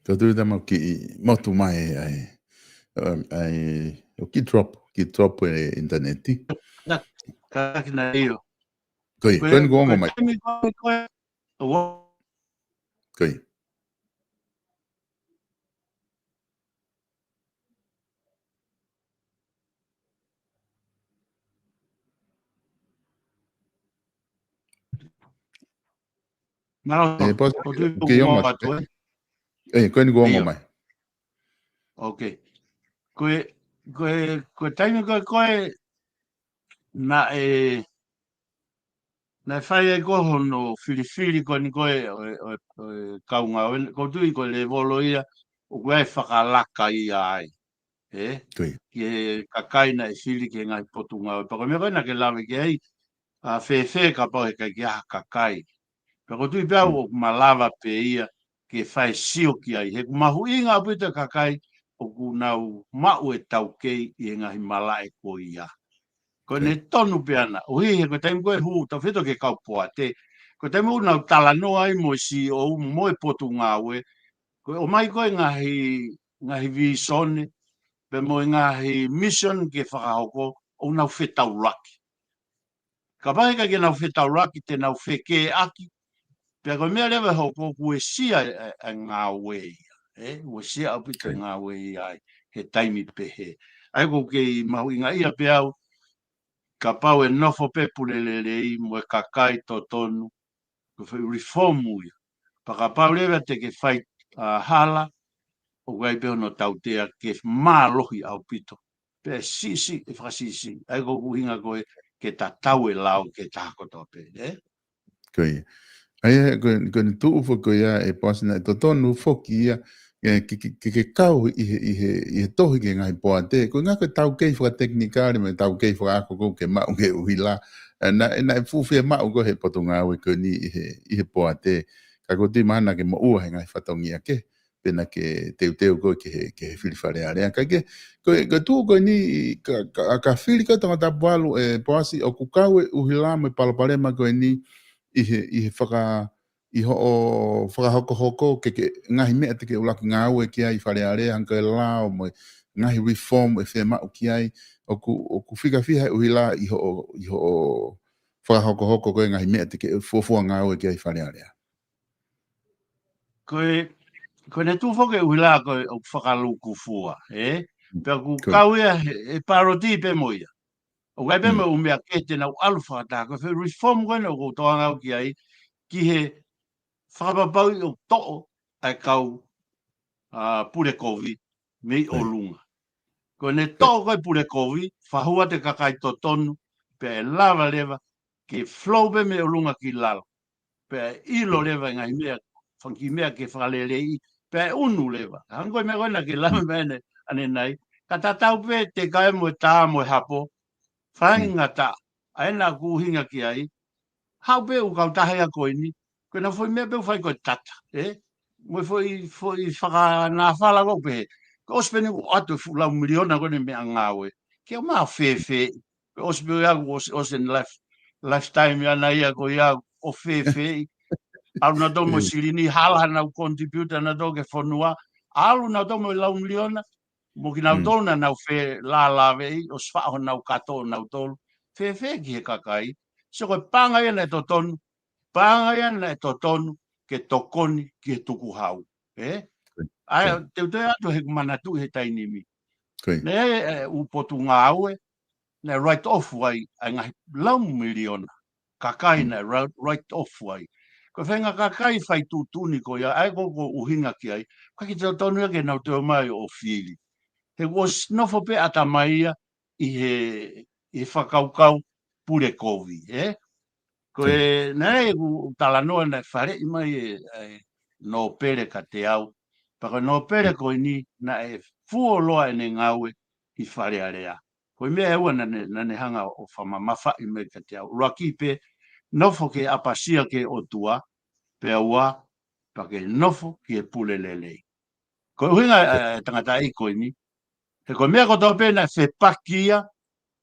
Ko tu tama ki motu mai ai, um, ai, ʻoku kiʻi drop, kiʻi drop e internet. Na, ka ki na io. Ko ia, ko ia, ko eni kuo ongo mai. Ko ia. Mālō, ʻe, pos-, ʻoku ou tui ʻoku ke ongo atu, ʻe? ʻE, ko eni kuo ongo mai. Ok. Ko e, ko e, ko e taimi ko ē, ko ē naʻe, naʻe fai ai ko ē hono filifili ko eni ko ē ʻo e, ʻo e, ʻo e kaungā, ʻoku ou tui ko e lēvolo ia, ʻoku ʻi ai e fakalaka ia ai. ʻE? Ko ia. Ki he kakai naʻe fili ki he ngaahi potungāue. Pea ko e meʻa ko ē naʻa ke lave ki ai, ʻa fēfē kapau he ʻikai ke ʻi ai ha kakai. Pea ʻoku ou tui pē au ʻoku malava pē ia ke fai sio ki ai. He ʻoku mahuʻinga ʻaupito e kakai ʻoku nau maʻu e taukei ʻi he ngaahi malaʻe ko ia. Ko ʻene tonu pē ʻana, ʻuhi he ko e taimi ko ē hū, tau fito ke kau poate. Ko e taimi ʻoku nau talanoa ai mo e C E O, mo e potungāue, ko e ʻomai ko ē ngaahi, ngaahi vīsone, pea mo e ngaahi mission ke fakahoko, ʻoku nau fetaulaki. Kapau he ʻikai ke nau fetaulaki, te nau fekeʻaki. Pea ko e meʻa leva ʻe hoko ʻoku uesia e, e, e ngāue ia. ʻE, uesia ʻaupito e ngāue ia ai, he taimi pehē. ʻA ia ʻoku kei mahuʻingaʻia pē au, kapau ʻe nofo pē pule lelei mo e kakai totonu, ko e fai reform ia. Pea kapau leva te ke fai, a, hala, ʻoku ʻi ai pē hono tautea ke mālohi ʻaupito. Pea siʻisiʻi, ʻe fakasiʻisiʻi. ʻA ia ko e ʻuhinga ko ē ke tatau e lao ki he taha kotoa pē, ē? Ko ia. ʻA ia, ko, ko ʻene tuʻu foki ko ia ʻe Poasi naʻe totonu foki ia, ē, ke, ke, ke, ke kau ʻi he, ʻi he, ʻi he tohi ki he ngaahi poate. Ko e ngaahi ko e taukei fakatekinikale, mo e taukei fakaako ʻoku ke maʻu ki he ʻuhila. Ē, naʻe, naʻe fuʻu fiemaʻu ko ē he potungāue ko eni ʻi he, ʻi he poate. Ka ko e tui mahalo naʻa ke moʻua he ngaahi fatongia kehe, pe naʻa ke teuteu ko ē ki he, ki he fili Fale Alea. Ka ke, ko e, ko e tuʻu ko eni, ka, ka, ka fili ko ē Tongatapu valu ʻe Poasi ʻoku kau e ʻuhila mo e palopalema ko eni ʻi he, ʻi he faka-, ʻi hoʻo fakahokohoko ke, ke ngaahi meʻa te ke ʻuluaki ngāue ki ai Fale Alea, hangē ko e lao mo e ngaahi reform ʻe fiemaʻu ki ai, ʻoku, ʻoku fika fiha e ʻuhila ʻi hoʻo, ʻi hoʻo fakahokohoko ko ē ngaahi meʻa te ke fuofua ngāue ki ai Fale Alea. Ko e, ko ʻene tuʻu foki e ʻuhila ko e ʻoku fakalūkufua, ē? Mm. Pea ʻoku kau ia he, he paroti pē mo ia. ʻOku ʻi ai pē mo e ʻū meʻa kehe te nau ʻalu fakataha. Ko e fai reform ko ē naʻa ku tokanga au ki ai, ki he fakapapauʻi ʻoku toʻo ʻa e kau, a, pule kovi mei ʻolunga. Ko ʻene toʻo ko ē pule kovi, fakahū atu e kakai totonu, pea ʻe lava leva ke flow pē mei ʻolunga ki lalo. Pea ʻilo leva e ngaahi meʻa, fanga kiʻi meʻa ke fakaleleiʻi, pea ʻe ʻunu leva. Hangē ko e meʻa ko ē naʻa ke lave mai ʻanenai, ka tatau pē e teka mo e tā mo e hapo, faingataʻa, ʻa ia naʻa ku ʻuhinga ki ai, haʻu pē ʻū kautaha ia ko eni, ko ʻenau foʻi meʻa pē ʻoku fai ko e tata, ē? Mo e foʻi, foʻi fakanāfala ko ē pē, ko e ʻosi pē eni ʻoku ʻoatu e fuʻu lau miliona ko eni meʻangāue. Ke ʻomai ʻo fēfē, ko e ʻosi pē ia ʻoku ʻosi, ʻosi ʻene life, lifetime ʻana ia ko ia ʻo fēfē. ʻAlu nautolu mo e silini, hala hanau contribute nautolu ki he fonua, ʻalu nautolu mo e lau miliona, mo kinautolu naʻa nau felālāveʻi, ʻosi faʻo honau kato ʻonautolu. Fēfē ki he kakai. So ko e paʻanga ia naʻe totonu, paʻanga ia naʻe totonu ke tokoni ki he tukuhau. Ē? ʻA ia, te u toe atu he ʻoku manatuʻi he taimi ni. Naʻe, ē, ʻū potungāue, naʻe write off ai, ʻa e ngaahi lau miliona. Kakai naʻe write, write off ai. Ko e faʻahinga kakai fai tuʻutuʻuni ko ia, ʻa ia ko e ʻuhinga ki ai. Ka ʻikai ke totonu ia ke nau toe ō mai ʻo fili. He ʻoku ʻosi nofo pē ʻatamai ia ʻi he, ʻi he fakakaukau pule kovi, ē? Ko e, naʻe ʻoku talanoa naʻe faleʻi mai e, e nōpele kiate au. Pea ko e nōpele ko eni naʻe fuoloa ʻene ngāue ʻi Fale Alea. Ko e meʻa ʻe ua naʻa ne, naʻa ne hanga ʻo fakamamafaʻi mai kiate au. ʻUluaki pē, nofo ke ʻapasia ki he ʻOtua, pea ua, pea ke nofo ki he pule lelei. Ko e ʻuhinga e, e tangataʻeiki ko eni. He ko e meʻa kotoa pē naʻe fepaki ia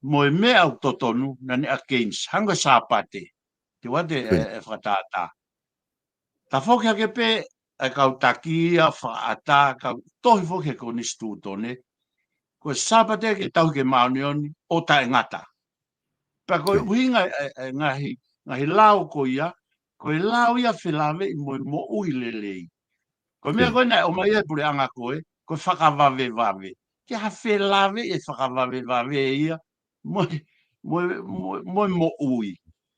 mo e meʻa ʻoku totonu naʻa ne against, hangē ko e Sāpate. Te u ʻoatu e, e fakatātā. Tafoki hake pē e kau taki ia, fakaʻatā, kau tohi foki he konisitūtone. Ko e Sāpate ke tauhi ke māʻoniʻoni ʻo taʻengata. Pea ko e ʻuhinga e, e, e ngaahi, ngaahi lao ko ia, ko e lao ia felāveʻi mo e moʻui lelei. Ko e meʻa ko ē naʻe ʻomai ia e puleʻanga ko ē, ko e fakavavevave. Ke ha felāveʻi e fakavavevave ia, mo, mo, mo, mo e moʻui.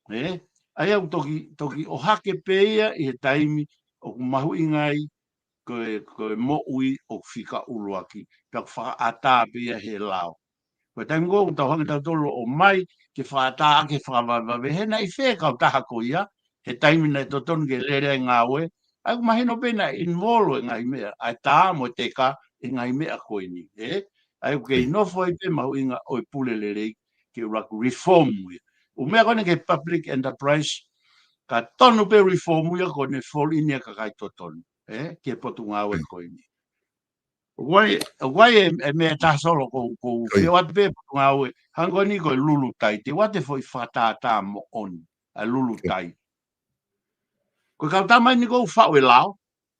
Ē? ʻA ia ʻoku toki, toki ʻohake pē ia ʻi he taimi ʻoku mahuʻinga ai ko e, ko e moʻui ʻoku fika ʻuluaki, pea ʻoku fakaʻatā pē ia he lao. Ko e taimi ko ē ʻoku tau hanga tautolu ʻo ʻomai ke fakaʻatā ʻaki e fakavavevave, he naʻe ʻi fē e kautaha ko ia, he taimi naʻe totonu ke lele ai e ngāue, ʻa ia ʻoku mahino pē naʻe involve e ngaahi meʻa, ʻa e tā mo e teka, e ngaahi meʻa ko eni, ē? ʻA ia ʻoku kei nofo ai pē mahuʻinga ʻo e pule lelei ke ʻuluaki reform ia. ʻŪ meʻa ko eni ki he public enterprise, ka tonu pē reform ia ko ʻene fall in ia kakai totonu. ē, ki he potungāue ko eni. ʻOku ʻi ai, ʻoku ʻi ai e, e meʻa ʻe taha Solo ʻoku, ʻoku ou fie ʻoatu pē potungāue, hangē ko eni ko e lulu tai, te u ʻoatu e foʻi fakatātā moʻoni, ʻa e lulu tai. Ko e kau tama eni ʻoku faʻu e lao,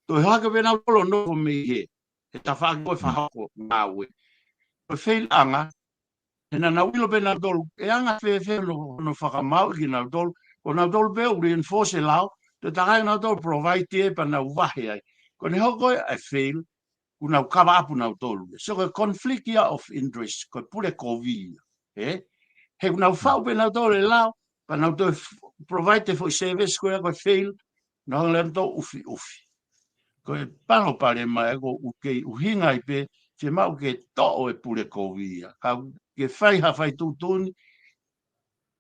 toe hake pē nautolu ʻo nofo mei he, he tafaʻaki ko e fakahoko ngāue. Ko e faiʻanga, he naʻa nau ʻilo pē nautolu, ʻe anga fēfē hono, hono fakamaauʻi kinautolu, ko nautolu pē ʻoku reinforce e lao, toe takai nautolu provide ē pea nau vahe ai. Ko ʻene hoko ē ʻa e fail, kuo nau cover up nautolu. So ko e conflict ia of interest, ko e pule kovi ia. Ē? He kuo nau faʻu pē nautolu e lao, pea nau toe f-, provide e foʻi service ko ia ko e fail, nau hanga leva ʻo ʻufiʻufi. Ko e palopalema ē ʻoku ou kei ʻuhinga ai pē, fiemaʻu ke toʻo e pule kovi ia. Ka ke fai ha fai tuʻutuʻuni,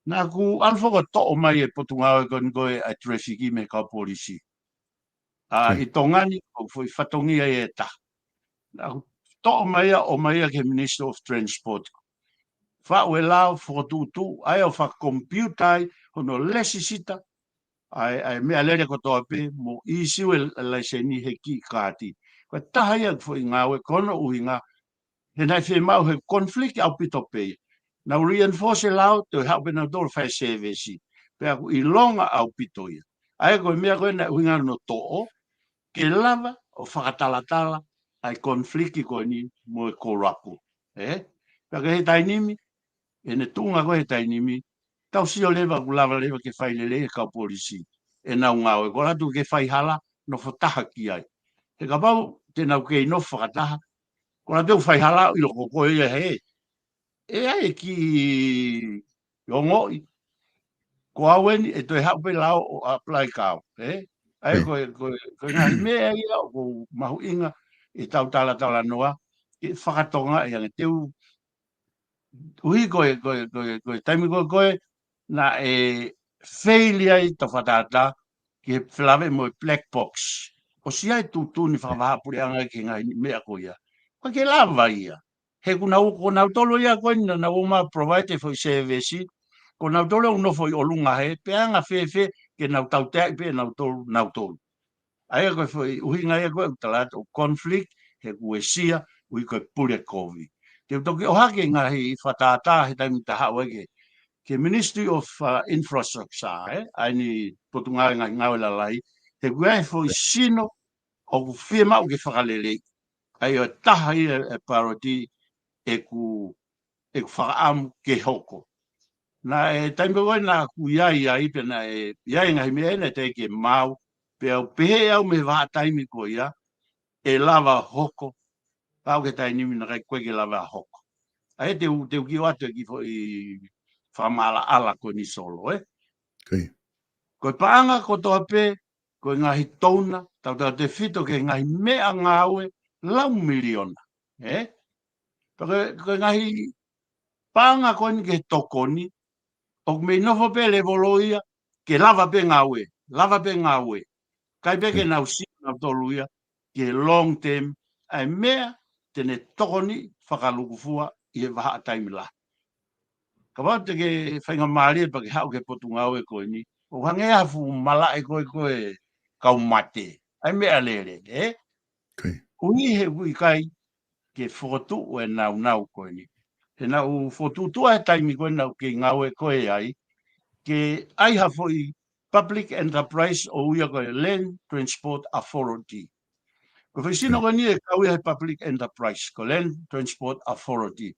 naʻa ku ʻalu foki ʻo toʻo mai e potungāue ko eni ko e ʻa e traffic mei he kau polisi. ʻA, ʻi Tonga ni, ʻoku foʻi fatongia ia ʻe taha. Naʻa ku toʻo mai ia, ʻomai ia ki he Minister of Transport. Faʻu e lao, fokotuʻutuʻu, ʻa ia ʻo fakakomipiuta ai, hono lēsisita, ʻa e, ʻa e meʻalele kotoa pē, mo issue e laiseni he kiʻi kaati. Ko e taha ia foʻi ngāue, ko hono ʻuhinga, he naʻe fiemaʻu he conflict ʻaupito pē ia. Nau reinforce e lao, toe haʻu pē nautolu fai service. Pea ʻoku ʻilonga ʻaupito ia. ʻA ia ko e meʻa ko ē naʻe ʻuhinga hono toʻo, ke lava ʻo fakatalatala, ʻa e conflict ko eni mo e kōlapu. Ē? Pea ko e he taimi ni, ʻene tuʻunga ko e he taimi ni, tau sio leva ʻoku lava leva ke fai lelei e kau polisi. ʻEnau ngāue, ko e ʻalu atu ke fai hala, nofo taha ki ai. He kapau, te nau kei nofo fakataha, ko e ʻalu atu ke fai hala, ʻilo ko koe ia he. ʻE ʻi ai e kiʻi ongoʻi. Ko au eni, ʻe toe haʻu pē lao ʻo apply kia au, ē? ʻA ia ko e, ko e, ko e ngaahi meʻa ia ʻoku mahuʻinga ʻetau talatalanoa, ke fakatonga ʻi ange te u ʻuhi ko e, ko e, ko e, ko e taimi ko ē, ko ē, naʻe fail ai ʻetau fakatātā, ke felāveʻi mo e black box. ʻOsi ʻi ai e tuʻutuʻuni fakavahaʻapuleʻanga ki he ngaahi meʻa ko ia. Ko e ke lava ia. He kuo nau, ko nautolu ia ko eni naʻa nau ō mai provide e foʻi service, ko nautolu ʻoku nofo ʻi ʻolunga he, pe ʻe anga fēfē, ke nau tauteaʻi pē nautolu, nautolu. ʻA ia ko e foʻi ʻuhinga ia ko e ʻoku tala atu ʻoku conflict, he kuo uesia, ʻuhi ko e pule kovi. Te u toki ʻohake ngaahi fakatātā he taimi ta haʻu ai ke, ke Ministry of, uh, Infrastructure, ē? ʻA eni potungāue ngaahi ngāue lalahi, he kuo ʻi ai e foʻi sino, ʻoku fiemaʻu ke fakalelei. ʻA ia ʻoku taha ia e priority ʻeku, ʻeku fakaʻamu ke hoko. Naʻe taimi ko ē naʻa ku ʻi ai ai pē naʻe ʻi ai ngaahi meʻa naʻe teʻeki ke maau, pea u pehē au mei he vahaʻa taimi ko ia, ʻe lava hoko, pau ke taimi ni naʻe ʻikai ko ē ke lava hoko. ʻA ia te u, te u kiʻi ʻoatu e kiʻi foʻi fakamaʻalaʻala ko eni Solo, ē? Ko e paʻanga kotoa pē, ko e ngaahi touna, tautautefito ki he ngaahi meʻangāue, lau miliona, ē? Pea ko e, ko e ngaahi paʻanga ko eni ki he tokoni, ʻoku mei nofo pē levolo ia, ke lava pē ngāue, lava pē ngāue. ʻIkai pē ke nau sio nautolu ia, ki he long term, ʻa e meʻa, te ne tokoni fakalukufua ʻi he vahaʻa taimi lahi. Kapau te ke faingamālie pea ke haʻu ki he potungāue ko eni, ʻoku hangē ha fuʻu malaʻe ko ē ko e kau mate. ʻA e meʻalele, ē? ʻUhi he ʻoku ʻikai ke fokotuʻu e naunau ko eni. He naʻa ku fokotuʻutuʻu ʻa e taimi ko ē naʻa ku kei ngāue ko ē ai, ke ʻai ha foʻi public enterprise ʻoku ui ia ko e Land Transport Authority. Ko e foʻi sino ko eni ʻe kau ia he public enterprise, ko e Land Transport Authority.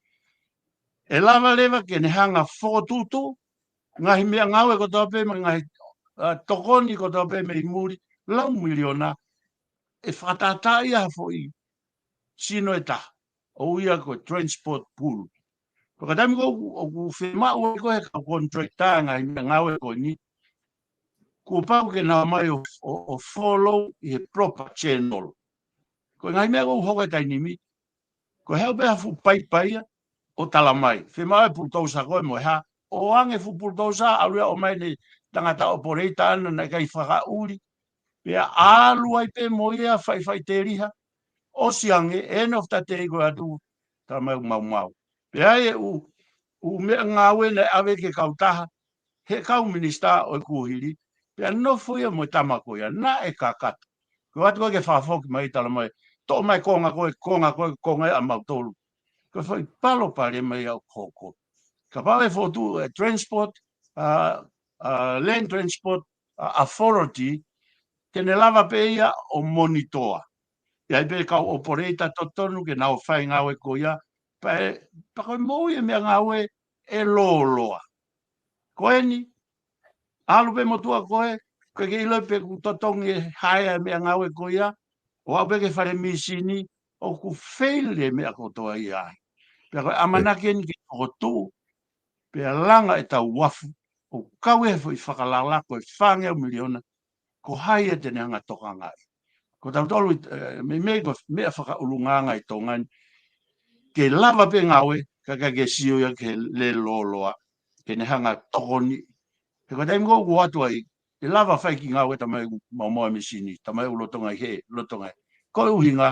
ʻE lava leva ke ne hanga fokotuʻutuʻu, ngaahi meʻangāue kotoa pē, mo e ngaahi, uh, tokoni kotoa pē mei muli, lau miliona, ʻe fakatātā ia ha foʻi sino ʻe taha, ʻoku ui ia ko e transport pool. Pea ko e taimi ko ē ʻoku, ʻoku fiemaʻu ai ko ē he kau contractor ngaahi meʻangāue ko eni, kuo pau ke nau ō mai ʻo, ʻo, ʻo follow ʻi he proper channel. Ko e ngaahi meʻa ʻoku hoko he taimi ni, ko e haʻu pē ha fuʻu paipai ia, ʻo tala mai. Fiemaʻu e pulutousa ko ē mo e hā, ʻoange fuʻu pulutousa, ʻalu ia ʻo ʻomai ʻene tangata operator ʻana naʻe ʻikai fakaʻuli. Pea ʻalu ai pē mo ia faʻifaʻiteliha, ʻosi ange, end of the day ko ē ʻalu atu, tala mai ʻoku maumau. Pea ʻi he ʻū, ʻū meʻangāue naʻe ʻave ki he kautaha, he kau minisitā ʻo e kuohili, pea nofo ia mo e tama ko ia, naʻe kakato. Ko e ʻoatu ko ē ke fakafoki mai, tala mai, toʻo mai konga ko ē, konga ko ē, konga ia ʻamautolu. Ko e foʻi palopalema ia ʻoku hoko. Kapau ʻe fokotuʻu e transport, uh, uh, land transport, uh, authority, te ne lava pē ia ʻo monitor. ʻE ʻi ai pē kau operator totonu ke nau fai e ngāue ko ia, pea, pea ko e moʻui e meʻangāue ʻe lōloa. Ko eni, ʻalu pē motuʻa ko ē, ʻikai ke ʻilo pe kuo totongi e hire e meʻangāue ko ia, ʻo aʻu pē ki he fale mīsini, ʻoku fail e meʻa kotoa ia ai. Pea ko e ʻamanaki eni ke fokotuʻu, pea langa ʻetau uafu, ʻo kau he foʻi fakalala ko e fāngeau miliona, ko hai ia te ne hanga ʻo tokangaʻi. Ko tautolu, eh, meimei ko e meʻa fakaʻulungaanga ʻi Tonga ni, ke lava pē ngāue, ka ʻikai ke sio ia ki he lele lōloa, ke ne hanga ʻo tokoni. He ko e taimi ko ē ʻoku ʻoatu ai, ʻe lava fai e kiʻi ngāue talamai ʻoku maumau e mīsini, talamai ʻoku lolotonga ʻi hē, lolotonga ʻi hē. Ko e ʻuhinga,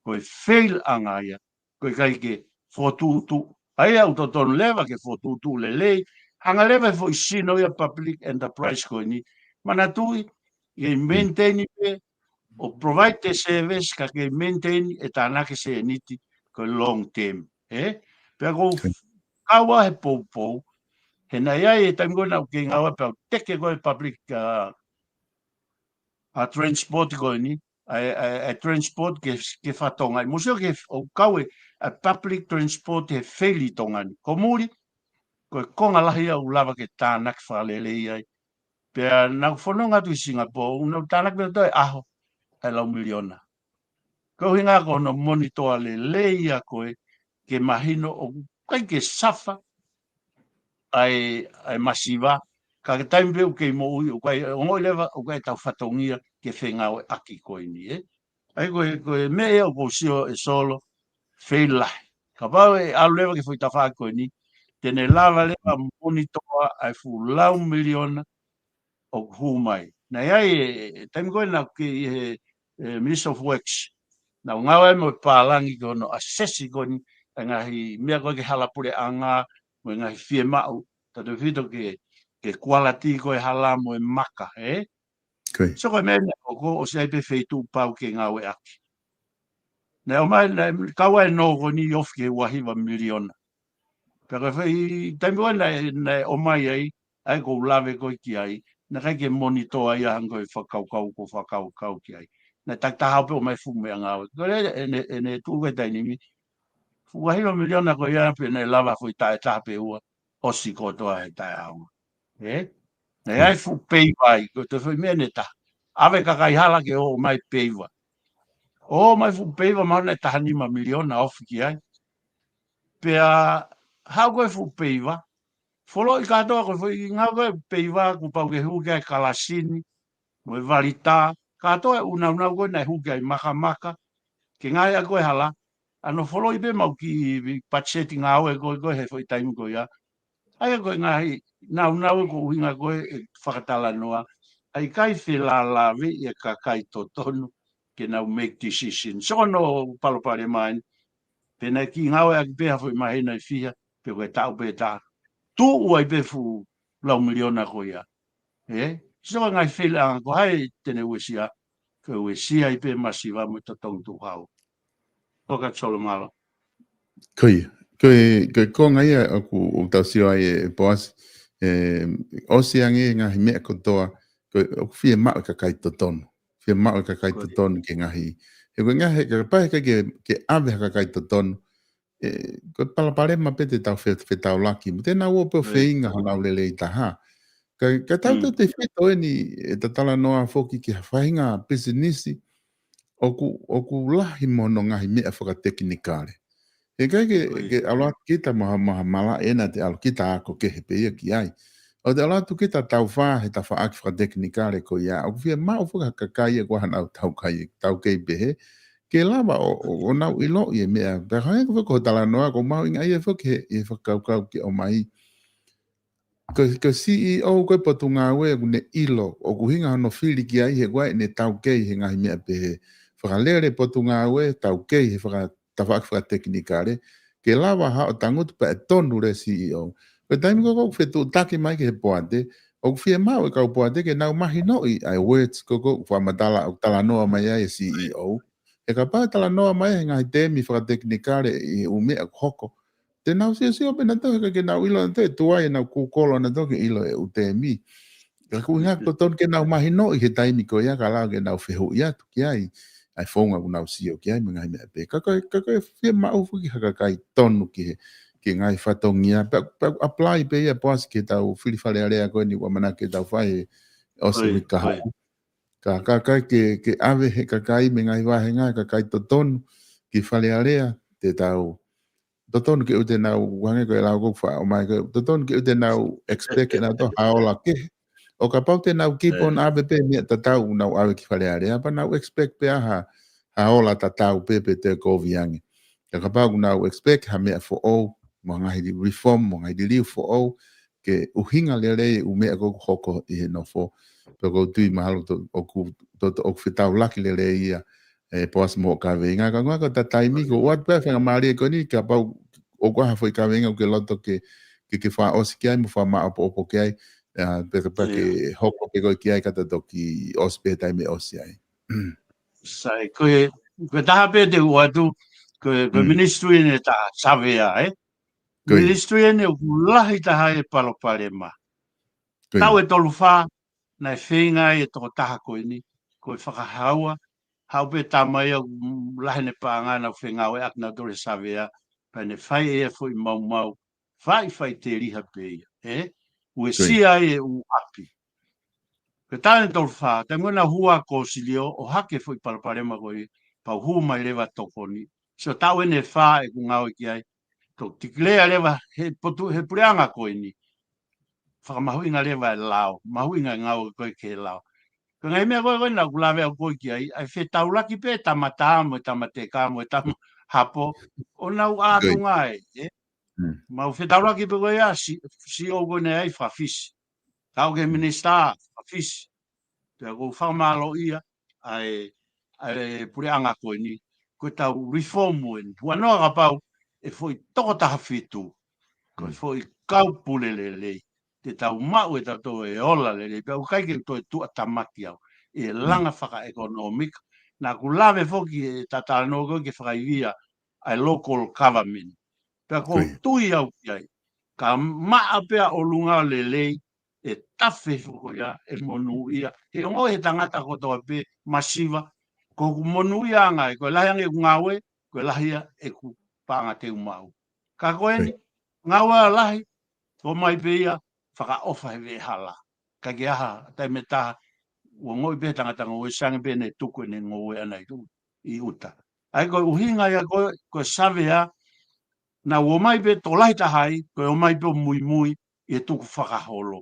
ko e fail ʻanga ia, ko e ʻikai ke fokotuʻutuʻu. ʻA ia ʻoku totonu leva ke fokotuʻutuʻu lelei, hanga leva e foʻi sino ia public enterprise ko eni. Manatuʻi, ke maintain pē, ʻo provide the service, ka ke maintain e tānaki sēniti ko e long term, ē? Pea ʻoku ou kau ā he poupou, he naʻe ʻi ai e taimi ko ē naʻa ku kei ngāue pea u teke ko ē public, uh, a transport ko eni, a, a, a transport ke, ke fakatonga. Mo sio ke f-, ʻoku kau e, a public transport he fail ʻi Tonga ni. Ko muli, ko e konga lahi ia ʻoku lava ke tānaki fakalelei ai. Pea naʻa ku fononga atu ʻi Singapore, naʻa ku tānaki pē toe ʻaho, ʻa e lau miliona. Ko e ʻuhinga ko hono monitor lelei ia ko ē, ke mahino ʻoku ʻikai ke suffer ʻa e, ʻa e masiva, ka ko e taimi pē ʻoku kei moʻui, ʻoku ʻikai, ongoʻi leva, ʻoku ʻikai tau fatongia ke fengāueʻaki ko eni, ē? ʻA ia ko e, ko e meʻa ia ʻoku ou sio ʻe Solo, fail lahi. Kapau ʻe ʻalu leva ki he foʻi tafaʻaki ko eni, te ne lava leva monitor ʻa e fuʻu lau miliona ʻoku hū mai. Naʻe ʻi ai e, e taimi ko ē naʻa ku kei ʻi he, e, Minister of Works. Naʻa ku ngāue mo e pālangi ki hono assess ko eni, e ngaahi meʻa ko ē ki he hala puleʻanga, mo e ngaahi fiemaʻu, tautefito ki he, ki he quality ko ē hala mo e maka, ē? Ko ia. So ko e meʻa naʻe hoko, ʻosi ʻi ai pē feituʻu pau ke ngāueʻaki. Naʻe ʻomai, naʻe kau ai e nō ko eni ʻo ofi ki he ua hiva miliona. Pea ko e foʻi taimi ko ē naʻe, naʻe ʻomai ai, ʻa ia ʻoku ou lave ko ē ki ai, naʻe ʻikai ke monitor ai ʻa e hangē ko e fakakaukau, ko e fakakaukau ki ai. Naʻe takitaha pē ʻomai e fuʻu meʻangāue. Ko e, ʻene, ʻene tuʻu ko ē he taimi ni, fuʻu ua hiva miliona ko ia pē naʻe lava foʻi taʻu ʻe taha pe ua, ʻosi kotoa he taʻu ʻe ua. Ē? Naʻe ʻi ai e fuʻu peiva ai, ko e toe foʻi meʻa ʻe taha. ʻAve e kakai hala ke ō mai peiva. ʻO mai fuʻu peiva mahalo naʻe taha nima miliona ofi ki ai. Pea haʻu ko ē fuʻu peiva, foloʻi kātoa ko e foʻi ngāue ko ē peiva kuo pau ke hū ki ai e kalasini, mo e valita, kātoa e ʻū nāunau ko ē naʻe hū ki ai e makamaka, ke ngāueʻaki ko ē he hala, ʻa hono foloʻi pē maʻu kiʻi patiseti ngāue ko ē, ko ē he foʻi taimi ko ia. ʻA ia ko e ngaahi nāunau ko e ʻuhinga ko ē e fakatalanoa, ʻa e ʻikai felālāveʻi e kakai totonu, ke nau make decision. So ko hono palopalema eni, pe naʻe kiʻi ngāueʻaki pē ha foʻi māhina ʻe fiha, pe ko e taʻu pē ʻe taha. Tuʻu ai pē fuʻu lau miliona ko ia. Ē? So ko e ngaahi fail ʻanga ko hai te ne uesia, ko e uesia ai pē masiva mo e totongi tukuhau. Ko ka Solomala. Ko ia. Ko e, ko e konga ia ʻoku, ʻoku tau sio ai ē, ʻe Poasi, ē, ʻosi ange ngaahi meʻa kotoa, ko e, ʻoku fiemaʻu e kakai totonu. Fiemaʻu e kakai totonu ke ngaahi. He ko e ngaahi, he kapau he ʻikai ke, ke ʻave ha kakai totonu, ē, ko e palopalema pē te tau fe-, fetaulaki. Mo te nau ō pē ʻo feinga honau lelei taha. Ka, ka tau te te feto eni e tatalanoa foki ki ha faʻahinga pisinisi ʻoku, ʻoku lahi mo hono ngaahi meʻa fakatekinikale. He ʻikai ke, ke ʻalu atu kita mo ha, mo ha malaʻe ena te ʻalu kita ako kehe pē ia ki ai. ʻO te ʻalu atu kita taufā he tafaʻaki fakatekinikale ko ia. ʻOku fiemaʻu foki ha kakai ia ko ē hanau taukai, taukei pehē. Ke lava ʻo, ʻo, ʻo nau ʻiloʻi e meʻa. Pea hangē ko e foki ko e talanoa, ʻoku ou mahuʻingaʻia foki he, he fakakaukau ke ʻomai. Ko, ko e C E O ko e potungāue ʻoku ne ʻilo, ʻoku ʻuhinga hono fili ki ai he ko e ʻene taukei he ngaahi meʻa pehē. Fakalele potungāue, taukei he faka-, tafaʻaki fakatekinikale, ke lava haʻo tangutu pea ʻe tonu leva e C E O. Ko e taimi ko ē ʻoku fetuʻutaki mai ki he poate, ʻoku fiemaʻu e kau poate ke nau mahinoʻi ʻa e words ko ē ʻoku fakamatala, ʻoku talanoa mai ai e C E O. He kapau ʻe talanoa mai he ngaahi temi fakatekinikale ʻi he ʻū meʻa ʻoku hoko, te nau siosio pē nautolu he ʻikai ke nau ʻilo nautolu, tuai ʻenau Google nautolu ke ʻilo e ʻū temi. Ka ʻoku ʻuhinga ʻoku totonu ke nau mahinoʻi he taimi ko ia ka lava ke nau fehuʻi atu ki ai ʻa e founga ʻoku nau sio ki ai mo e ngaahi meʻa pehē. Ka ko e, ka ko e fiemaʻu foki ha kakai tonu ki he, ki he ngaahi fatongia. Pea, pea apply pē ia Poasi ki heʻetau fili Fale Alea ko eni ʻoku ʻamanaki ke tau fai he ʻosi e uike kahaʻu. Ka, ka, ka ke, ke ʻave he kakai mei he ngaahi vāhenga, kakai totonu ki Fale Alea, te tau, totonu ke ʻoua te nau, hangē ko e lau ko ē ʻoku faʻa ʻomai ko ē, totonu ke ʻoua te nau expect ke nau toe ha ola kehe. ʻO kapau te nau keep on ʻave pē meʻa tatau ʻoku nau ʻave ki Fale Alea, pea nau expect pē ha, ha ola tatau pē pe toe kovi ange. Ka kapau ʻoku nau expect ha meʻa foʻou, mo ha ngaahi reform, mo ha ngaahi liliu foʻou, ke ʻuhinga lelei e ʻū meʻa ko ē ʻoku hoko ʻi he nofo. Pea ʻoku ou tui mahalo to-, ʻoku to-, to-, ʻoku fetaulaki lelei ia, e Poasi mo e kaveinga. Ka ngaka ta taimi ko ʻoatu pē faingamālie ko eni kapau ʻoku ʻi ai ha foʻi kaveinga ʻoku ke loto ke, ke, ke fakaʻosi ki ai mo fakamāʻopoʻopo ki ai, ʻa, pea, pea ke hoko pē ko ē ki ai ka ta toki ʻosi pē taimi ʻosi ai. Sai, ko e, ko e taha pē te u ʻoatu, ko e, ko e ministry eni ʻe taha, Savea, ē? Ko ia. Ministry eni ʻoku lahi taha e palopalema. Ko ia. Taʻu ʻe tolu fā, naʻe feinga ai e tokotaha ko eni, ko e fakahaua, haʻu pē tama ia ʻoku lahi ʻene paʻanga naʻa ne fengāueʻaki nautolu he Savea, pea ne fai ʻe ia e foʻi maumau, faʻifaʻiteliha pē ia, ē? Ko ia. Uesia ai e ʻū ʻapi. Ko e taʻu ʻe tolu fā, taimi naʻe hū ai ko Silio, ʻo hake e foʻi palopalema ko ia, pea u hū mai leva ʻo tokoni. So taʻu eni ʻe fā ʻeku ngāue ki ai, toki tikilea leva he potu, he puleʻanga ko eni. Fakamahuʻinga leva e lao, mahuʻinga e ngāue ko ē ki he lao. Ko e ngaahi meʻa ko ē ko ē naʻa ku lave au ko ē ki ai, ʻa e fetaulaki pē tama tā mo e tama teka mo e tama hapo, ʻo nau ʻā atu ngāue, ē? Mau fetaulaki pē ko ia, si, si o ko eni ai fakaFisi. Tau ke minisitā, fakaFisi. Pea ʻoku ou fakamālōʻia ʻa e, ʻa e puleʻanga ko eni, ko ʻetau reform eni. Huanoa kapau ʻe foʻi toko taha fitu, ko e foʻi kau pule lelei, te tau maʻu ʻe tautolu e ola lelei, pea ʻoku ʻikai ke toe tuʻatamaki au ʻi he langa fakaʻekonōmika. Naʻa ku lave foki he talanoa ko ē ke fakaivia ʻa e local government. Pea ʻoku ou tui au ki ai. Ka maʻa pē ʻa ʻolunga lelei, ʻe tafe hifo ko ia, ʻe monūʻia. He ongoʻi he tangata kotoa pē masiva, ko hoku monūʻiaʻanga ē, ko e lahi ange ʻeku ngāue, ko e lahi ia ʻeku paʻanga te u maʻu. Ka ko eni, ngāue lahi, ʻomai pē ia, fakaʻofa he veʻe hala. Ka ke aha, taimi ʻe taha, ʻoku ongoʻi pē he tangata ngoue, sai ange pē ʻene tuku ʻene ngoue ʻana ʻi ʻuta. ʻA ia ko e ʻuhinga ia ko, ko e Savea, naʻa ku ʻomai pē tokolahi taha ai, ko e ʻomai pē ʻo muimui ʻi he tukufakaholo.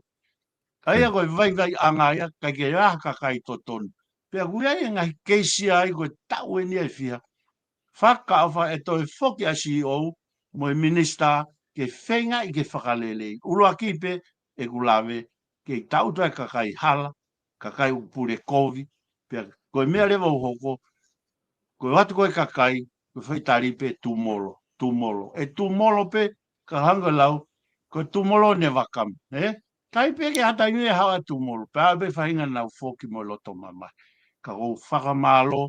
ʻA ia ko e vaivaiʻanga ia, ʻikai ke ʻi ai ha kakai totonu. Pea ʻoku ʻi ai e ngaahi keisi ai ko e taʻu eni ʻe fiha. Fakaʻofa ʻe toe foki ʻa e C E O mo e minisitā ke feingaʻi ke fakalelei. ʻUluaki pē ʻeku lave, ke taʻutu ai e kakai hala, kakai ʻoku pule kovi, pea ko e meʻa leva ʻoku hoko, ko e ʻoatu ko ē e kakai, ko e fai tali pē tūmolo, tūmolo. ʻE tūmolo pē, ka hanga lau, ko e tūmolo never come, ē? ʻIkai pē ke ʻi ai ha taimi ʻe haʻu ʻa e tūmolo, pea pē faʻahinga naʻa nau foki mo e loto mamahi. Ka ʻoku ou fakamālō,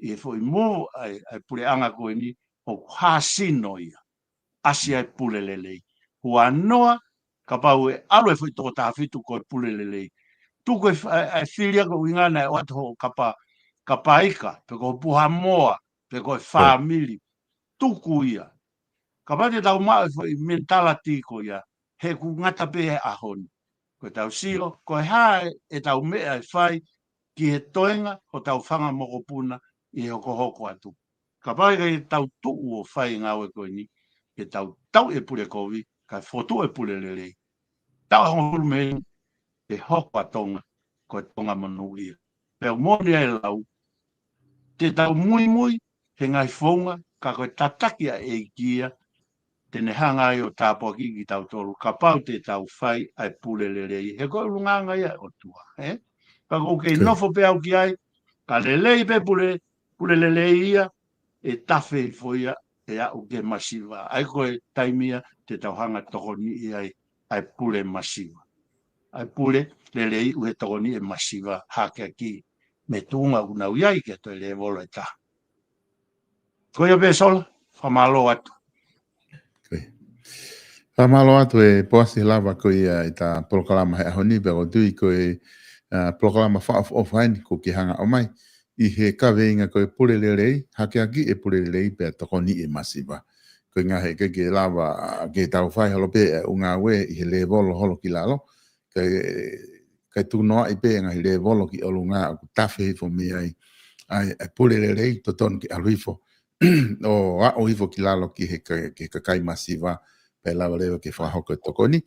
ʻi he foʻi move ʻa e, ʻa e puleʻanga ko eni, ʻoku hāsino ia. ʻAsi ai e pule lelei. Huanoa, kapau ʻe ʻalu e foʻi toko taha fitu ko e pule lelei. Tuku e f-, ʻa e, ʻa e fili ia ko e ʻuhinga naʻe ʻoatu hoʻo kapa, kapa ika, pe ko e puha moa, pe ko e fāmili. Tuku ia. Kapau te tau maʻu e foʻi mentality ko ia, he ʻoku ngata pē he ʻaho ni. Ko ʻetau sio, ko e hā ʻetau meʻa ʻe fai ki he toenga hotau fanga mokopuna ʻi he hokohoko atu. Kapau ʻe ʻikai ke tau tuʻu ʻo fai e ngāue ko eni, ke tau tauʻi e pule kovi, kae fokotuʻu e pule lelei. Taʻu ʻe hongofulu mei heni, ʻe hoko ʻa Tonga, ko e Tonga monūʻia. Pea ʻoku moʻoni ʻa e lau, te tau muimui he ngaahi founga, ka ko e tataki ʻa e ʻEiki ia, te ne hanga ai ʻo tāpuakiʻi kitautolu, kapau te tau fai ʻa e pule lelei. He ko e ʻulungaanga ia ʻo e ʻOtua, ē? Ka ʻoku ou kei nofo pē au ki ai, ka lelei pē pule, pule lelei ia, ʻe tafe hifo ia, ʻe aʻu ki he masiva. ʻA ia ko e taimi ia, te tau hanga ʻo tokoniʻi ai, ʻa e pule masiva. ʻa e pule lelei ʻi he tokoniʻi e masiva hakeakiʻi mei he tuʻunga ʻoku nau ʻi ai ke toe lēvolo ʻe taha. Ko ia pē Sola, fakamālō atu. Ko ia. Fakamālō atu ʻe Poasi he lava ko ia ʻeta polokalama he ʻaho ni, pea ʻoku ou tui ko e, ʻa, polokalama fakaʻofoʻofa eni kuo ke hanga ʻo ʻomai ʻi he kaveinga ko e pule lelei, hakeakiʻi e pule lelei pea tokoniʻi e masiva. Ko e ʻuhinga he ʻikai ke lava, ʻa, ke tau fai holo pē ʻa e ʻū ngāue ʻi he lēvolo holo ki lalo, kae, kae tuku noaʻi pē ngaahi lēvolo ki ʻolunga ʻoku tafe hifo mei ai ʻa e, ʻa e pule lelei, totonu ke ʻalu hifo ʻo aʻu hifo ki lalo ki he ka-, ki he kakai masiva, pea lava leva ke fakahoko e tokoni.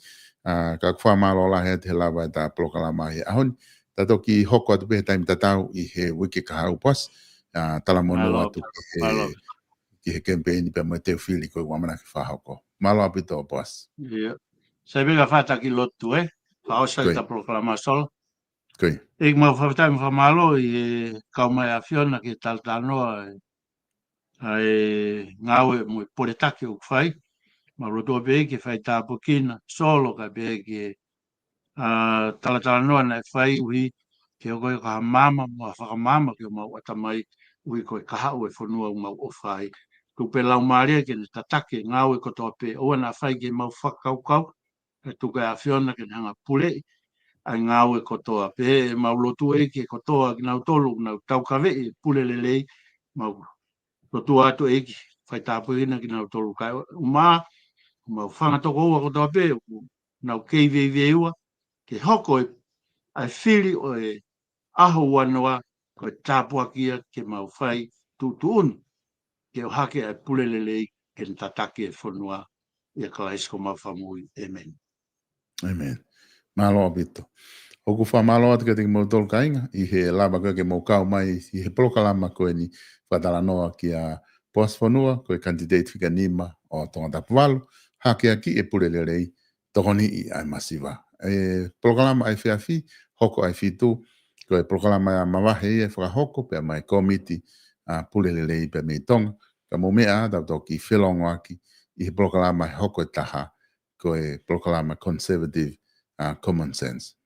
ʻA, ka ʻoku fakamālō lahi atu he lava ʻeta polokalama he ʻaho ni. Ta toki hoko atu pē he taimi tatau ʻi he uike kahaʻu Poasi, ʻa, talamonū Mālō, atu ki he, mālō. ki he kemipeini pea mo e teu fili ko e ʻamanaki fakahoko. Mālō ʻaupito Poasi. Ia. Sai pē ka fata ki lotu, ē? Fakaʻosi ai Ko ia. ʻeta polokalama Sola. Ko ia. ʻEiki, mau fakafetaʻi mo fakamālō ʻi he kau mai ʻa e ʻAfiona ke talatalanoa ʻa e ngāue mo e poletaki ʻoku fai. Mau lotua pē ke fai tāpuekina Sola kae pehē ki he, ʻa, talatalanoa naʻe fai ʻuhi ke hoko ia ko ha maama mo ha fakamaama ki homau ʻatamai ʻuhi ko e kahaʻu e fonua ʻoku mau ʻofa ai. Tuku pē Laumālie ke ne tataki e ngāue kotoa pē ʻoua naʻa fai ke mau fakakaukau, kae tuku ʻa e ʻAfiona ke ne hanga puleʻi ʻa e ngāue kotoa. Pehē ʻemau lotu ʻEiki kotoa kinautolu ʻoku nau taukaveʻi e pule lelei, mau lotua atu ʻEiki, fai tāpuekina kinautolu kae ʻumaʻā homau fanga tokoua kotoa pē ʻoku nau kei veiveiua, ke hoko e, ʻa e fili ʻo e ʻaho ua noa, ko e tāpuaki ia ke mau fai tuʻutuʻuni ke ʻohake ʻa e pule lelei ke ne tataki e fonua, ʻia Kalaisi ko homau Fakamoʻui. ʻĒmeni. ʻĒmeni. Mālō ʻaupito. ʻOku fakamālō atu kiate kimoutolu kāinga ʻi he lava ko ē ke mou kau mai ʻi he polokalama ko eni fakatalanoa kia Poasi Fonua, ko e kanititeiti fika nima ʻo Tongatapu valu, hakeakiʻi e pule lelei, tokoniʻi ʻa e masiva. E polokalama ʻa e efiafi, hoko ʻa e fitu, ko e polokalama ia mavahe ia ʻe fakahoko pea mei he kōmiti, ʻa, pule lelei pea mei Tonga. Ka mou meʻa ā, tau toki felōngoaki ʻi he polokalama ʻe hoko ʻe taha, ko e polokalama Conservative, ʻa, Common Sense.